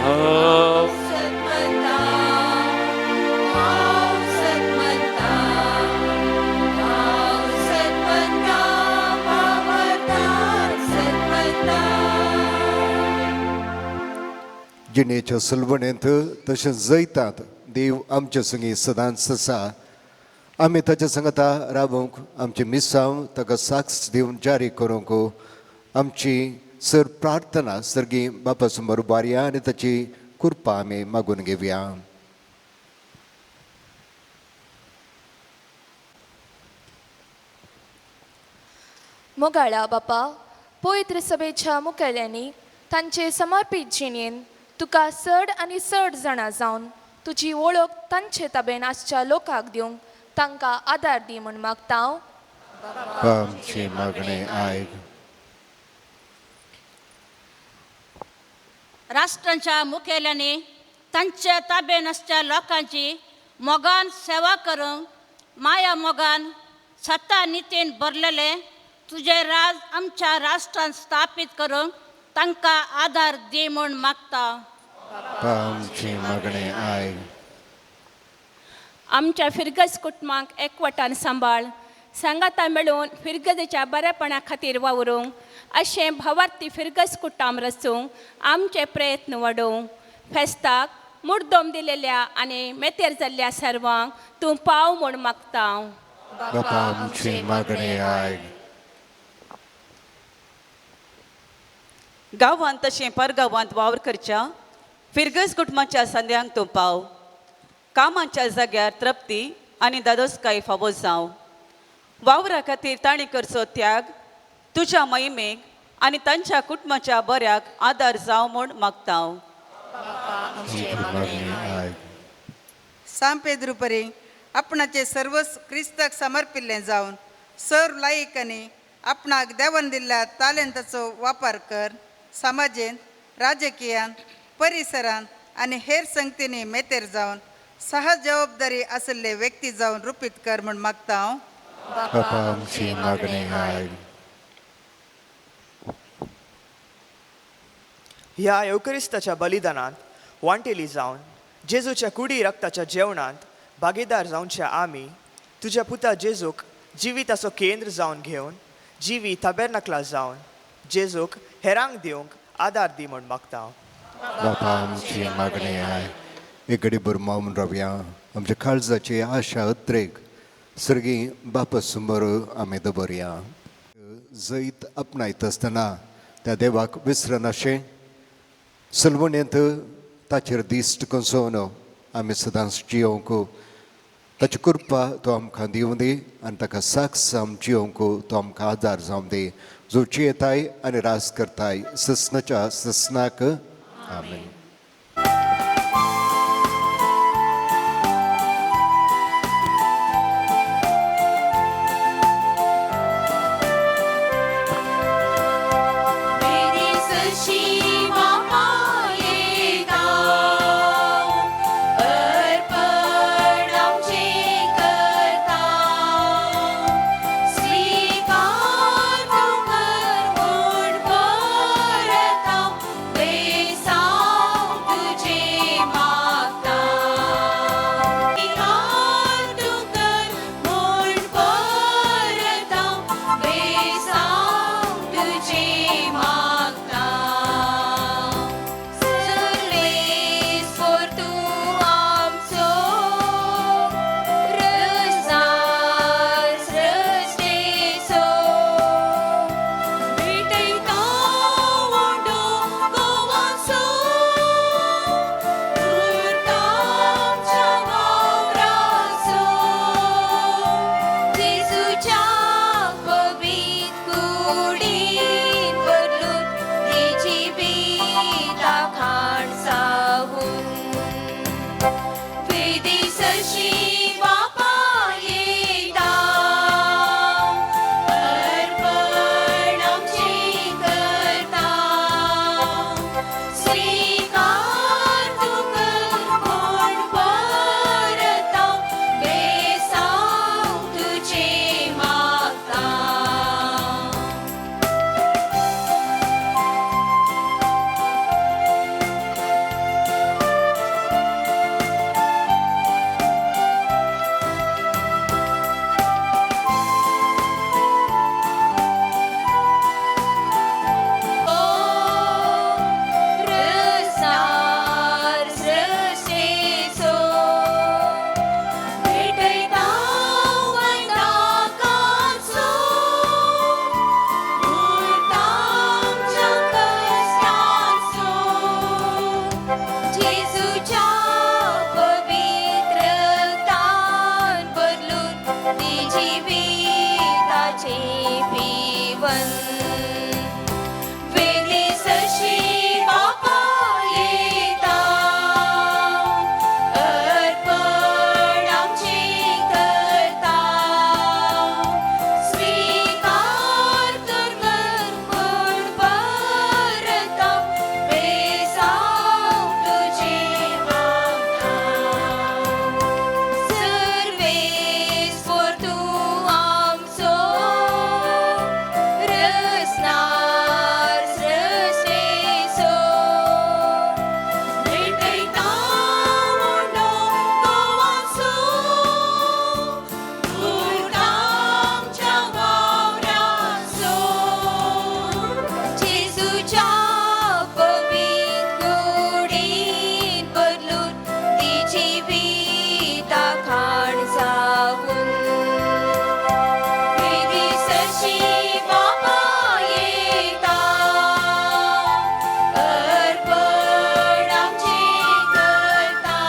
हांव जिणेच्या सलवणेंत तशेंच जैतात देव आमच्या संगी सदांच आसा. आमी ताच्या संगता रावूंक आमची मिसांव ताका साक्ष दिवन जारी करूंक आमची सर प्रार्थना सर्गी बापा समोर उबारया आनी ताची कृपा आमी मागून घेवया. मोगाळा बापा, पवित्र सभेच्या मुखेल्यांनी तांचे समर्पीत जिणेन तुका चड आनी चड जाणा जावन तुजी वळख तांचे ताबेन आसच्या लोकांक दिवंक तांकां आदार दी म्हूण मागता हांव. आमची मागणें आयक. राष्ट्रांच्या मुखेल्यांनी तांच्या ताबेन आसच्या लोकांची मोगान सेवा करूंक माया मोगान सत्ता नितीन भरलेलें तुजें राज आमच्या राष्ट्रान स्थापीत करूंक तांकां आदार दी म्हूण मागता. आमची मागणें आयक. आमच्या फिरगज कुटुंबाक एकवटान सांबाळ सांगाता मेळून फिरगजेच्या बरेपणा खातीर वावरूंक अशें भावार्थी फिरगज कुटुंब रचूंक आमचे प्रयत्न वाडोवंक फेस्ताक मुर्दोम दिलेल्या आनी मेतेर जाल्ल्या सर्वांक तूं पाव म्हूण मागता. बापा आमची मागणें आयक. गांवांत तशें परगांवांत वावर करच्या फिरगज कुटुंबाच्या संद्यांक तूं पाव. कामाच्या जाग्यार तृप्ती आनी दादोसकाय फावो जावं. वावरा खातीर तांणी करचो त्याग तुज्या महिमेक आनी तांच्या कुटुंबाच्या बऱ्याक आदार जावं म्हूण मागता. सांत पेद्रू परी आपणाचे सर्व क्रिस्ताक समर्पिल्लें जावन सर्व लायकांनी आपणाक देवान दिल्ल्या तालेंताचो वापर कर समाजेंत राजकीयांत परिसरांत आनी हेर संगतींनी मेतेर जावन सहज जबाबदारी आशिल्ले व्यक्ती जावन रुपीत कर म्हूण मागता हांव. बापा आमची मागणें आयक. ह्या येवक्रिस्ताच्या बलिदानांत वांटेली जावन जेजूच्या कुडी रक्ताच्या जेवणांत भागीदार जावच्या आमी तुज्या पुता जेजूक जिविताचो केंद्र जावन घेवन जिवी ताबेरनकला जावन जेजूक हेरांक दिवंक आदार दी म्हूण मागता. बापा आमची मागणें आयक. एक घडी भर मावन रावया. आमच्या काळजाची आशा अत्रेक सर्गी बापा समोर आमी दवरया. जैत आपणायत आसतना त्या देवाक विसरनाशें सलवणेंत ताचेर दिश्ट कसोवन आमी सदांच जियोवंक ताची कृपा तो आमकां दिवं दी आनी ताका साक्ष आम जियोवंक तो आमकां आदार जावं दी. जो जियेताय आनी राज करताय ससनाच्या ससनाक. आमेन. स्वीकार तूं कर म्हूण परता बेसा. जिविताचे पिवन वेली सशी बापा येता अर्पण आमची करता स्वीकार तर कर म्हूण परता बेसांव तुजे मागता सर्वेस्पर तूं आमचो रसनार सृश्टेचो भेटयता उंडो गोवाचो भूतांच्या वावराचो जेजूच्या पवित्र कुडीन बदलून ती जिविता खाण जावन वेदी सशी बापा येता अर्पण आमची करता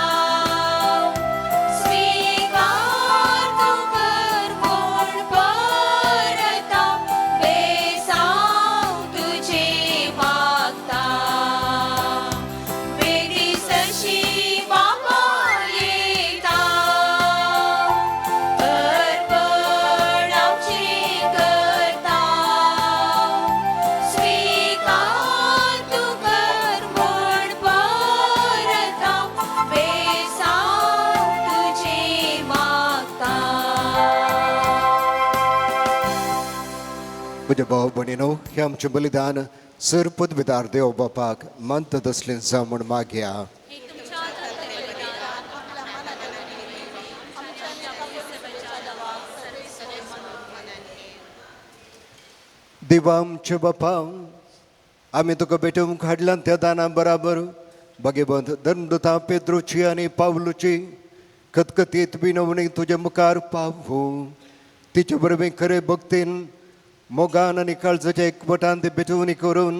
स्वीकार तूं कर म्हूण परता बेसांव तुजे मागता वेदी सशी बापा येता अर्पण आमची करता स्वीकार तूं कर म्हूण परता बेसांव तुजे मागता. म्हज्या भाव भयणीनो, हें आमचें बलिदान सर पदवीदार देव बापाक मानता तसलें जावं म्हूण मागया. देवा आमच्या बापा, आमी तुका भेटोवंक हाडल्यान त्या दाना बराबर बागेबंद धर्मदुतां पेद्रोची आनी पावलूची खतखतीत विनवणी तुजे मुखार पावूं. तिचे बरोबर खरे भक्तीन मोगान आनी काळजाच्या एकवटान ती भेटवणी करून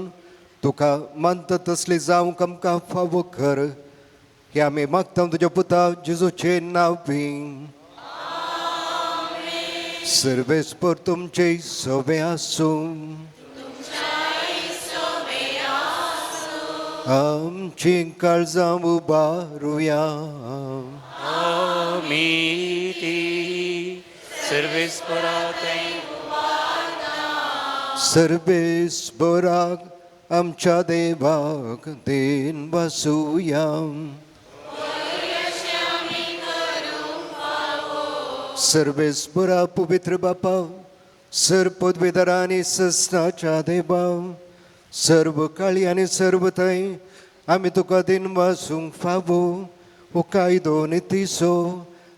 तुका मानता तसली जावंक आमकां फावो कर. हे आमी मागता तुज्या पुता जेजूचें नांव बी. सर्वेस्पर तुमचे सवे आसूं. आमची काळजां उबारुया. आमी ती सर्वेस्परा सर्वेस्पराक आमच्या देवाक then बसुया. सर्वेस्परा पवित्र बापा, सर पदवीधरा आनी ससनाच्या देवा, सर्व काळी आनी सर्व थंय आमी तुका दिन वासूंक फावो हो कायदो नितीचो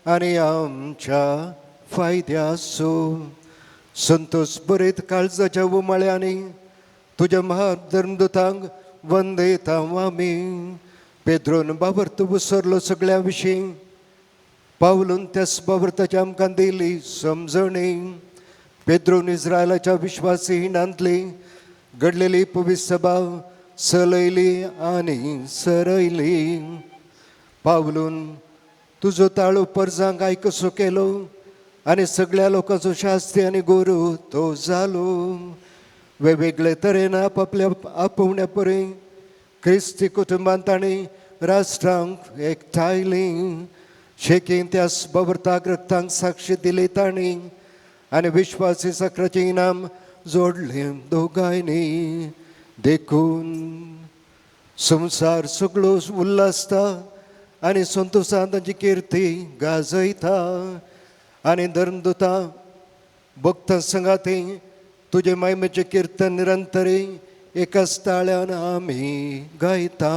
आनी आमच्या फायद्याचो. संतोष बरेत काळजाच्या उमाळ्यांनी तुज्या महाधर्मदूतांक वंदयता आमी. पेद्रोन बाबर्त उसरलो सगळ्या विशीं, पावलून त्याच बाबर्ताच्या आमकां दिली समजणी. पेद्रोन इस्रायलाच्या विश्वासी हिणांतली घडलेली पवित्र सभा चलयली आनी सरयली. पावलून तुजो ताळो परजांक आयकसो केलो आनी सगळ्या लोकांचो शास्त्री आनी गुरू तो जालो. वेगवेगळे तरेन आपापल्या आपोवण्या परी क्रिस्ती कुटुंबान तांणी राष्ट्रांक एकठांयली. शेकीन त्या बाबरताक रक्तांक साक्षी दिली तांणी आनी विश्वासी साखराचें इनाम जोडलें दोगांयनी. देखून संवसार सगळो उल्हासता आनी संतोशान तांची किर्ती गाजयता आनी धर्मदुतां भक्तां संगाती तुजे मायमेचें किर्तन निरंतरी एकाच ताळ्यान आमी गायता.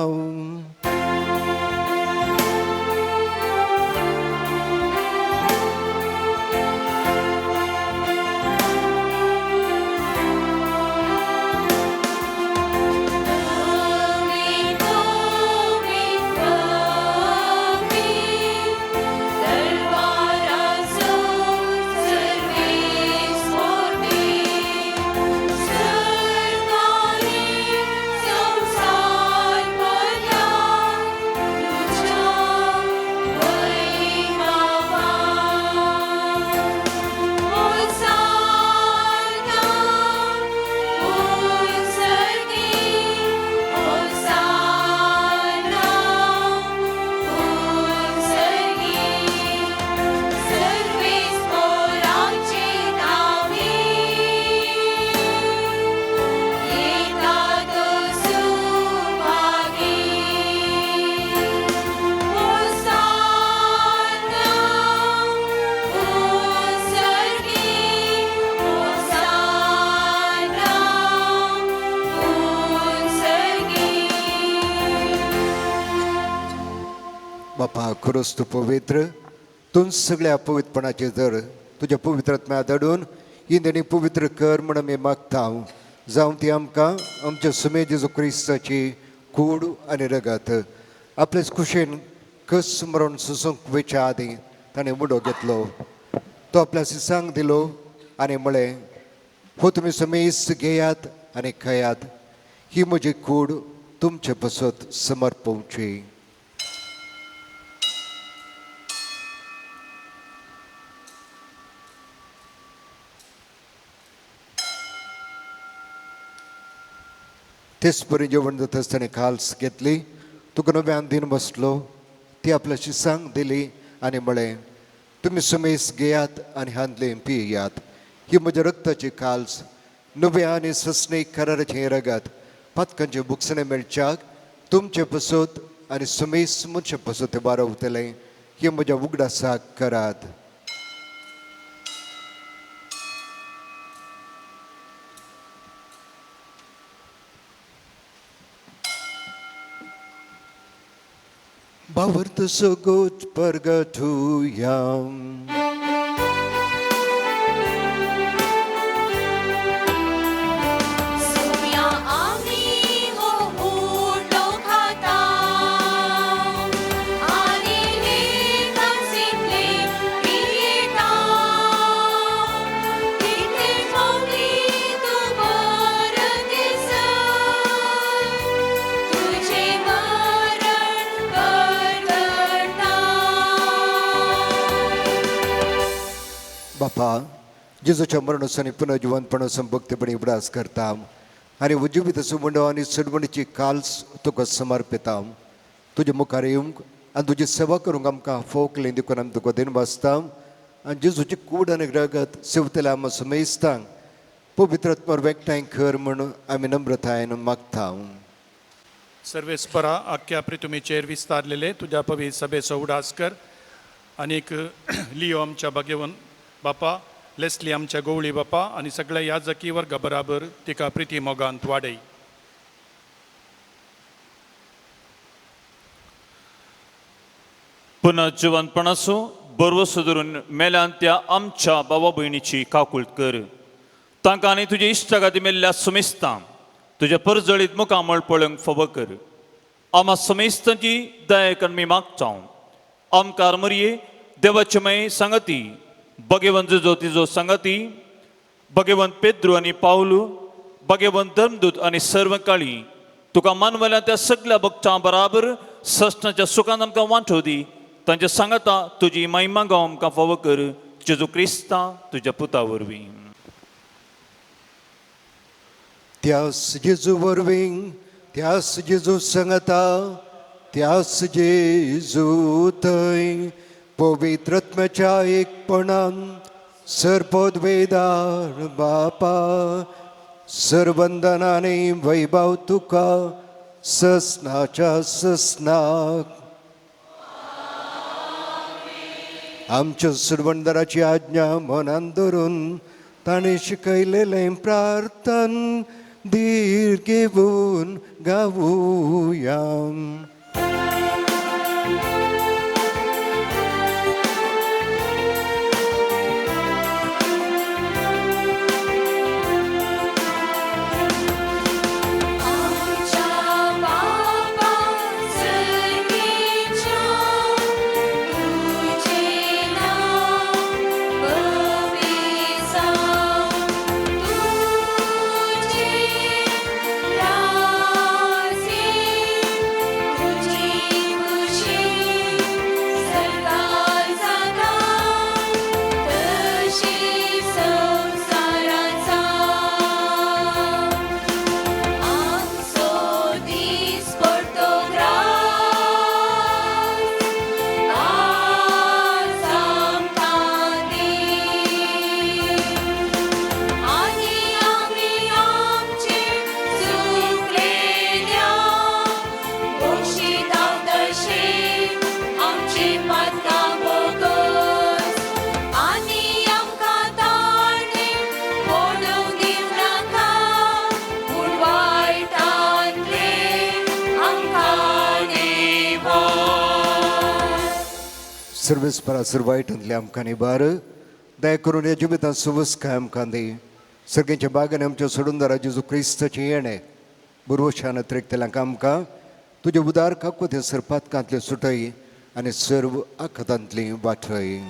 संसार खरोच तूं पवित्र, तूं सगळ्या पवित्रपणाचे दर तुज्या पवित्रात्म्या धाडून ही देणी पवित्र कर म्हण आमी मागता. जावं ती आमकां आमच्या सुमे जेजू क्रिस्ताची कूड आनी रगत. आपलेच खुशेन कस मरण सोसूंक वयच्या आदीं ताणें उडो घेतलो, तो आपल्या सिसांक दिलो आनी म्हळें, हो तुमी समेस्त घेयात आनी खायात, ही म्हजी कूड तुमचे पसत समर्पवची. तेच परी जेवण जाताच ताणें काल्स घेतली, तुका नव्यान दिन बसलो, ती आपल्या शिसांक दिली आनी म्हळें, तुमी समेस्त घेयात आनी हांतलें पियात, ही म्हज्या रक्ताची काल्स, नव्या आनी ससणीक कराराचें रगत, पातकांचें बुकसणें मेळच्याक तुमचे पसत आनी समेस्त मनशा पसत बारवतलें, ही म्हज्या उगडासाक करात. भावार्थ सगोच परगटुया. बापा, जेजूच्या मरणाचो पुनर्जिवनपणाचो भक्तीपणी उगडास करता आनी उजिवीत मुंडो आनी चडवणीची काल्स तुका समर्पिता. तुजे मुखार येवंक आनी तुजी सेवा करूंक आमकां फोकली देखून आमी तुका दिन वाचता आनी जेजूची कूड आनी रगत सेवतल्या आमकां समेस्तांक पवित्रात्मर एकठांय कर म्हूण आमी नम्रतायेन मागता. सर्वेस्परा आख्या प्रितुमीचेर विस्तारलेले तुज्या पवित्र सभेचो उडास कर आनीक लियो आमच्या भाग्यवन बापा, लेस्ली आमच्या गोवळी बापा आनी सगळ्या याजकी वर्गा बराबर तिका प्रिती मोगांत वाडय. पुनः जिवनपणाचो बरवसो धरून मेल्यान त्या आमच्या बाबा भयणीची काकूळट कर. तांकां आनी तुजे इश्टागाती मेल्ल्या समेस्तां तुज्या परजळीत मुखामळ पळोवंक फावो कर. आमा समेस्तांची दया आमी मागता. आमकार मरये देवाचे मय सांगती भगवंत जुजो तिजो सांगती भगवंत पेद्रू आनी पावलू भगवंत धर्मदूत आनी सर्व काळी तुका मानवल्या त्या सगळ्या भक्तां बराबर सस्नाच्या सुखान आमकां वांटो दी. तांच्या सांगता तुजी महिमा गांव आमकां फावो कर. जेजू क्रिस्ता तुज्या पुता वरवीं. त्यास जेजू वरवीं, त्यास जेजू सांगता, त्यास जेजू थंय पवित्रत्म्याच्या एकपणान सर्पोद्वेदार बापा सर्वंदनाने वैभव तुका ससनाच्या ससनाक. आमच्या सुरवंदराची आज्ञा मनान धरून ताणें शिकयलेलें प्रार्थन धीर घेवन गावुया. सर्वेस्परा सर वायटांतले आमकां निबार दया करून ह्या जिवितांत सुवस्काय आमकां दी. सर्गेच्या बागांनी आमच्या सोडूनदारा जेजू क्रिस्ताचें येणें बुरवशान त्रेकतल्यांक आमकां तुजे उदार काकुते सरपातकांतले सुटय आनी सर्व आखातांतली वाटय.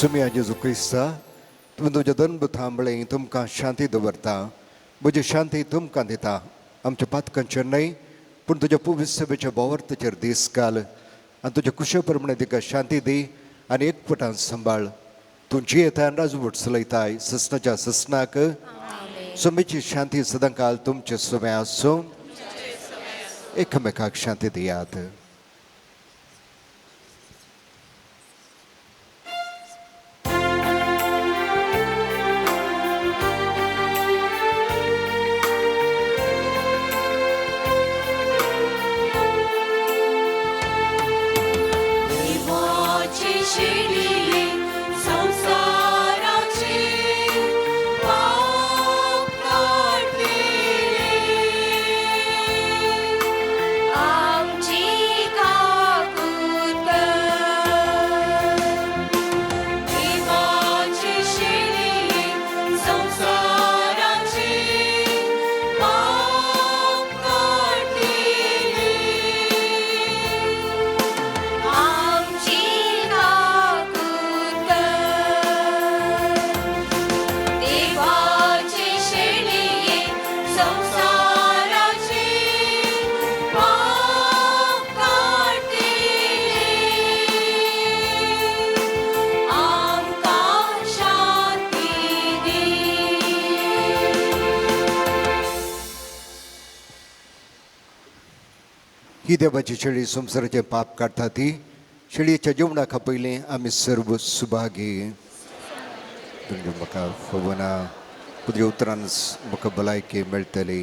सुमिया जेजू क्रिस्ता तुमी तुमच्या दंब थांबळे तुमकां शांती दवरता, म्हजी शांती तुमकां दिता. आमच्या पातकांचेर न्हय पूण तुज्या पुवीस सभेच्या बोवर्तचेर दीस घाल आनी तुज्या कुशे प्रमाणे तिका शांती दी आनी एकपटान सांबाळ. तूं जियेता आनी राजवट चलयताय ससनाच्या ससनाक. सुमीची शांती सदांकाल तुमचे सुमे आसूं. एकामेकाक शांती दियात. ही देवाची शेळी संवसाराचें पाप काडटा ती शेळयेच्या जेवणाक पयलीं आमी सर्व सुभागी. तुमच्या म्हाका फवना तुज्या उतरान म्हाका भलायकी मेळटली.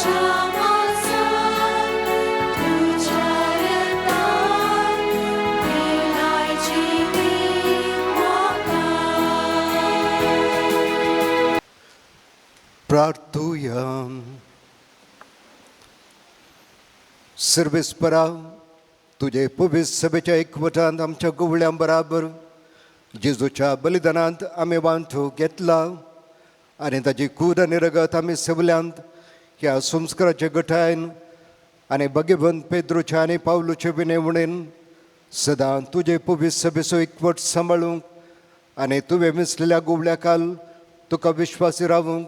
तुज्या मासान तुज्या रक्तान दिलाय जिवीत म्हाका. प्रार्थुया. सर्वेस्परा, तुजे पवित्र सभेच्या एकवटांत आमच्या गुवळ्यां बराबर जेजूच्या बलिदानांत आमी वांटो घेतला आनी ताची कूड आनी रगत आमी सेवल्यांत. ह्या संस्काराच्या गठायन आनी भगवंत पेद्रूच्या आनी पावलूचे विनेवणेन सदां तुजे पवित्र सभेचो एकवट सांबाळूंक आनी तुवें मिसलेल्या गुवळ्या काल तुका विश्वासी रावूंक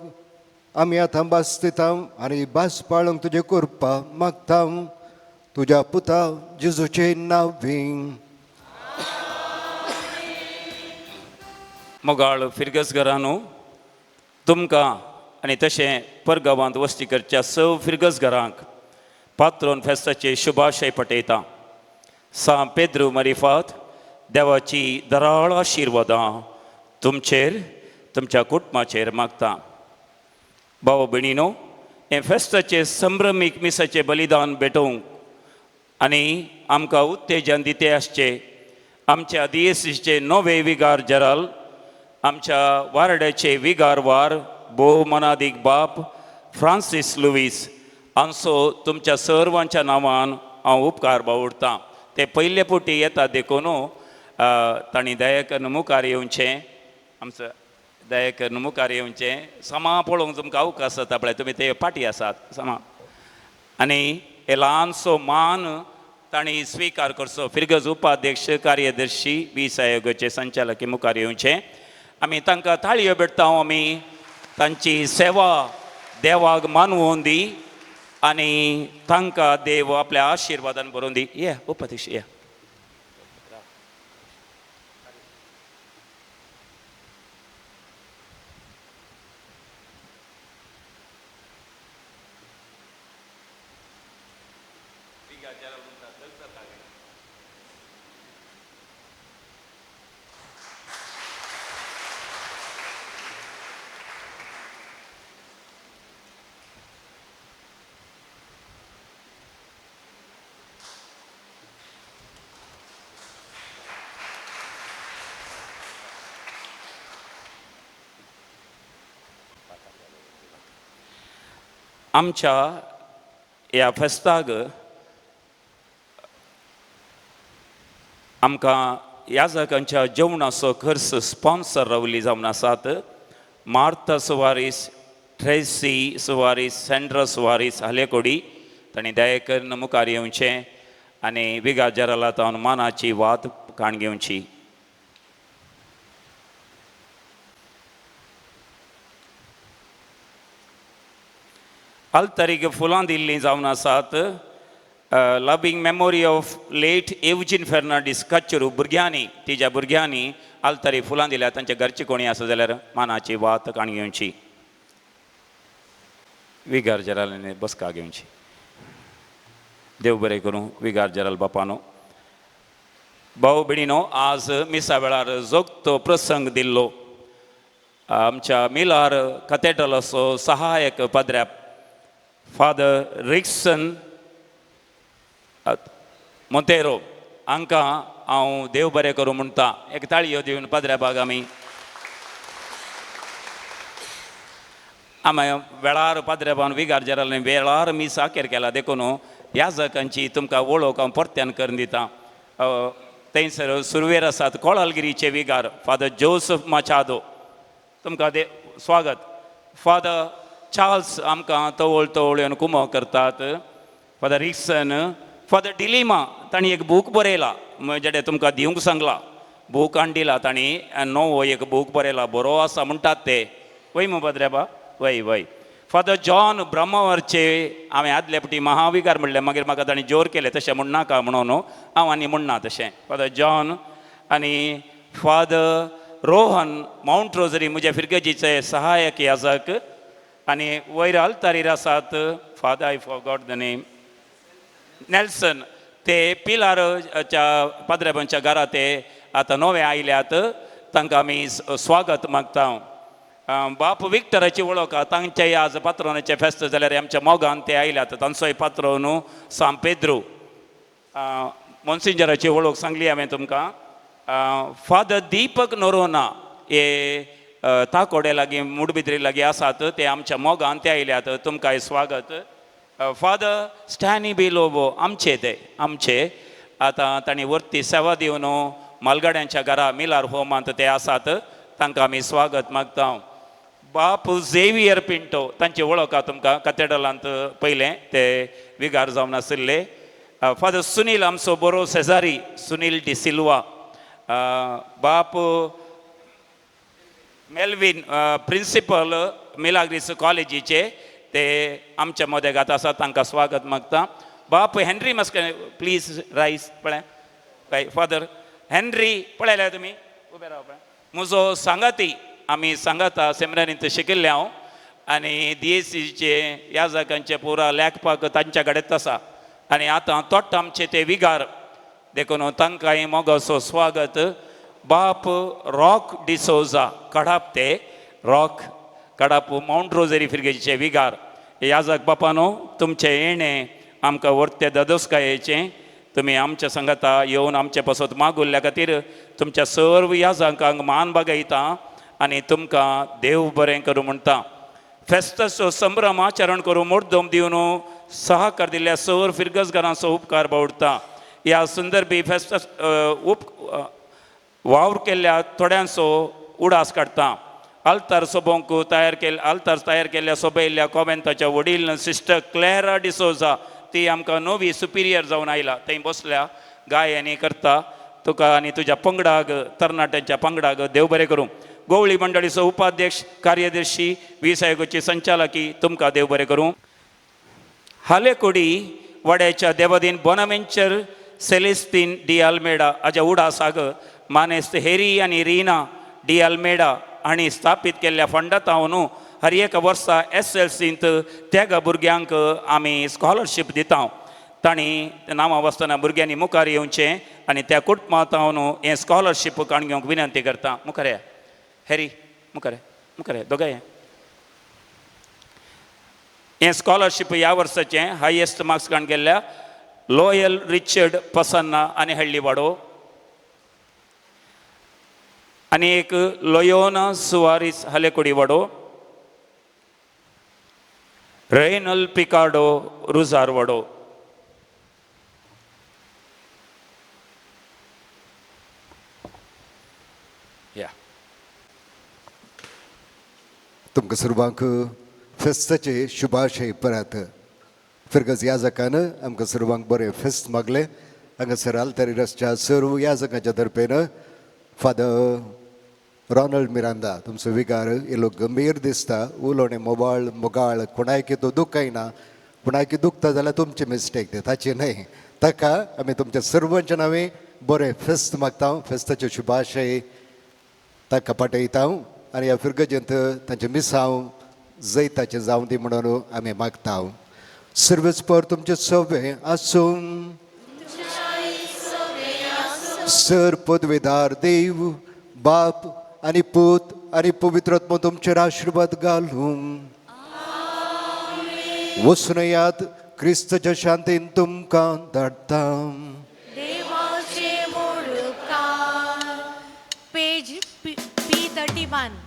आमी आतां भास दिता आनी भास पाळूंक तुजें करपा मागता, तुज्या पुता जेजूचे नांवी. मोगाळ फिरगस घरानू, तुमकां आनी तशें परगांवांत वस्ती करच्या सव फिरगस घरांक पात्रोन फेस्ताचे शुभाशय पटयता. सां पेद्रू मरिफात देवाची दराळ आशिर्वादां तुमचेर तुमच्या कुटुंबाचेर मागता. भाव भयणीनो, हें फेस्ताचें संभ्रमीक मिसाचें बलिदान भेटोवंक आनी आमकां उत्तेजन दिते आसचे आमच्या दियेसीचे नवे विगार जराल, आमच्या वारड्याचे विगार वार भोव मनादीक बाप फ्रांसीस लुवीस हांचो तुमच्या सर्वांच्या नांवान हांव उपकार बावडतां. ते पयले फावटी येता देखून तांणी दया करून मुखार येवचें, आमचो दया करून मुखार येवचें. समा पळोवंक तुमकां अवकाश जाता पळय, तुमी ते फाटीं आसात समा. आनी हे ल्हानसो मान तांणी स्विकार करचो. फिरगज उपाध्यक्ष कार्यदर्शी वीज आयोगाचे संचालक मुखार येवचें. आमी तांकां ताळयो भेटता. आमी तांची सेवा देवाक मानवोन दी आनी तांकां देव आपल्या आशिर्वादान बरोवन दी. ये उपाध्यक्ष ये. आमच्या ह्या फेस्ताक आमकां याजकांच्या जेवणाचो खर्च स्पॉन्सर रावली जावन आसात Martha Soares, Tracy Soares, Sandra Soares हालेकोडी. तांणी दया करून मुखार येवचें आनी विगा जराला तावन मानाची वात काण घेवची. आल्तारीक फुलां दिल्लीं जावन आसात loving memory of late Eugene Fernandes Kachru. भुरग्यांनी, तिच्या भुरग्यांनी आल्तारी फुलां दिल्या. तांच्या घरची कोणी आसा जाल्यार मानाची वात काण घेवची. विगार जरालांनी बसका घेवची. देव बरें करूं विगार जराल बापानो. भाव भयणीनो, आज मिसा वेळार जोगतो प्रसंग दिल्लो आमच्या मिलार कथेड्रलाचो सहायक पाद्र्या फादर रिक्सन मोंतेरो हांकां हांव देव बरें करूं म्हणटा. एक ताळयो दिवन पाद्र्या बाग आमी आमी वेळार पाद्र्याबान विगार जराल वेळार मी साकेर केला देखून याजकांची तुमकां वळख हांव परत्यान करून दितां. थंयसर सुरवेर आसात कोळालगिरीचे विगार फादर जोसफ माचादो, तुमकां दे स्वागत. फादर चार्ल्स आमकां तवळ तवळ येवन कुमो करतात. फादर रिक्सन, फादर डिलिमा तांणी एक बूक बरयला, जेणे तुमकां दिवंक सांगला, बूक हाडून दिला तांणी, नवो एक बूक बरयला, बरो आसा म्हणटात ते. वय मु पाद्रेबा? वय वय. फादर जॉन ब्रह्मावरचे हांवें आदले फावटी महाविगार म्हणलें, मागीर म्हाका तांणी जोर केलें तशें म्हणनाका म्हणून हांव आनी म्हणना तशें. फादर जॉन आनी फादर रोहन मावंट रोजरी म्हज्या फिरगजीचे सहायक याजक. आनी वयर आल्तारीर आसात father, I forgot the name, Nelson, ते पिलारच्या पाद्रेबांच्या घरा ते आतां नवे आयल्यात, तांकां आमी स्वागत मागता. बाप विक्टराची वळख तांच्याय आज पात्रोनाचें फेस्त जाल्यार आमच्या मोगान ते आयल्यात तांचोय पात्रो न्हू सांत पेद्रू. मोन्सिंजराची वळख सांगली हांवें तुमकां. फादर दीपक नोरोना हे ताकोडे लागीं मुडबिद्री लागीं आसात ते आमच्या मोगान ते आयल्यात तुमकांय स्वागत. फादर स्टॅनी बी लोबो आमचे ते आमचे आतां तांणी वर्ती सेवा दिवन मालगाड्यांच्या घरा मिलार होमांत ते आसात तांकां आमी स्वागत मागता. बाप झेवियर पिंटो तांची वळख आहा तुमकां कॅथेड्रलांत पयलें ते विगार जावन आशिल्ले. फादर सुनील आमचो बरो शेजारी सुनील डिसिल्वा. बाप मेल्वीन प्रिंसिपल मिलाग्रीस कॉलेजीचे ते आमच्या मदेगात आसा तांकां स्वागत मागता. बाप हेनरी मस्कर प्लीज रायस पळय काय फादर हेनरी पळयल्या तुमी उबे राव पळय म्हजो सांगाती आमी सांगाता सेमिनारींत शिकिल्ले हांव आनी डीएसीचे ह्या जाग्यांचे पुरा लेखपाक तांच्या कडेच आसा आनी आतां तोट्ट आमचे ते विगार देखून तांकांय मोगाचो स्वागत. बाप रॉक डिसोजा कडाप ते रॉक कडाप मावंट रोजरी फिरगेचे विगार. याजक बापानो तुमचें येणें आमकां वर्ते दादोसकायेचें तुमी आमच्या सांगाता येवन आमचे पासत मागुल्ल्या खातीर तुमच्या सर्व याजकांक मान बागयता आनी तुमकां देव बरें करूं म्हणटा. फेस्ताचो संभ्रम आचरण करूं मुर्दम दिवन सहकार दिल्ल्या सर्व फिरगजगारांचो उपकार बावडटा. ह्या संदर्भी फेस्ता उप वावर केल्ल्या थोड्यांचो उडास काडटा. आल्तार सोबोंक तयार केल्ले आल्तार तयार केल्ल्या सोबयल्ल्या कॉमेंताच्या वडील सिस्टर क्लॅरा डिसोजा ती आमकां नवी सुपिरियर जावन आयला थंय बसल्या गायनी करता. तुका आनी तुज्या पंगडाक तरणाट्यांच्या पंगडाक देव बरें करूं. गोवळी मंडळीचो उपाध्यक्ष कार्यदर्शी वीस आयोगाची संचालकी तुमकां देव बरें करूं. हालेकोडी वाड्याच्या देवादीन बोनावेंचर सेलेस्तीन डी आल्मेडा हाज्या उडासाक मानेस्त हेरी आनी रिना डी आल्मेडा हांणी स्थापीत केल्ल्या फंडांत न्हू हर एका वर्सा एस एल सींत त्या भुरग्यांक आमी स्कॉलरशीप दिता. तांणी नांवां वाचतना भुरग्यांनी मुखार येवचें आनी त्या कुटुंबांत हांव हें स्कॉलरशीप काडून घेवंक विनंती करता. मुखार या हॅरी मुखार मुखार दोगांय. हें स्कॉलरशीप ह्या वर्साचें हायेस्ट मार्क्स काडून गेल्ल्या लॉयल रिचर्ड पसन्ना आनी हळ्ळी वाडो आनी एक लोयोना सुवारीस हलेकोडी वाडो रेनल पिकार्डो रुजार वाडो. या तुमकां सर्वांक फेस्ताचे शुभाशय परत. फिरगज याजकान आमकां सर्वांक बरें फेस्त मागलें. हांगासर आल्तारी रस्त्या सर्व याजकाच्या तर्फेन फादर रॉनल्ड मिरांदा तुमचो विगार इल्लो गंभीर दिसता उलोवणें मोबाळ मोगाळ कोणायकी तो दुखयना कोणायकी दुखता जाल्यार तुमची मिस्टेक ते ताची न्हय. ताका आमी तुमच्या सर्वांच्या नांवे बरें फेस्त मागता फेस्ताचे शुभाशय ताका पाठयता आनी ह्या फिरगजेंत तांचें मिसांव जैताचें जावं दी म्हणून आमी मागता. सर्वच पर तुमचें सगळें आसूं. सर पदवेदार देव बाप आनी पूत आनी पवित्र आत्मो तुमचेर आशिर्वाद घालूं. वचून याद क्रिस्तच्या शांतीन तुमकां धाडटा. पेज पी 31.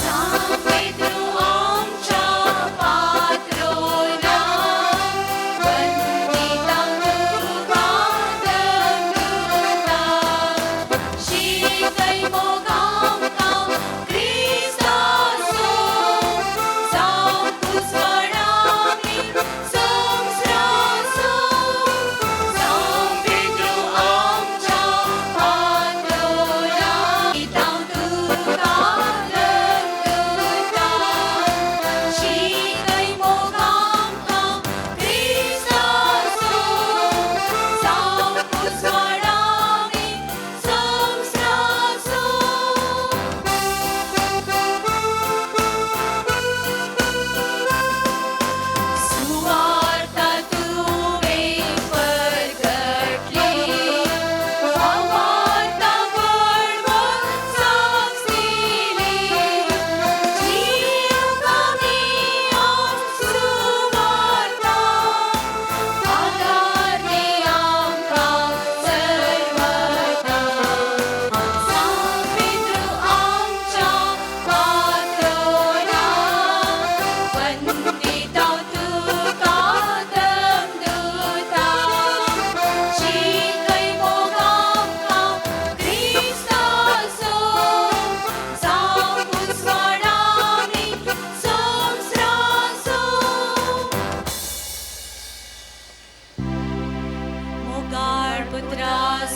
सांत पेद्रू आमच्या पात्रोना.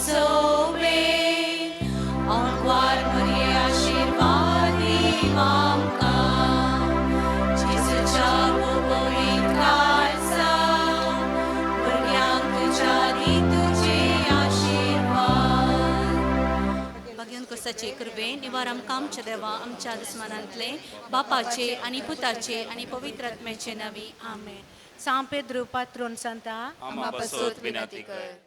चोवे आंकवार मरिये आशीर्वाद दी आमकां जेजूच्या पवित्र काळजा भुरग्यांक तुज्या दी तुजे आशीर्वाद. भाग्यन कुसाचे कृपेन निवार आमकां आमच्या देवा आमच्या दुस्मानांतले बापाचे आनी पुताचे आनी पवित्र आत्म्याचे नावी आमेन. सां पेद्रू पात्रोन सांता आमा पासत विनंती कर.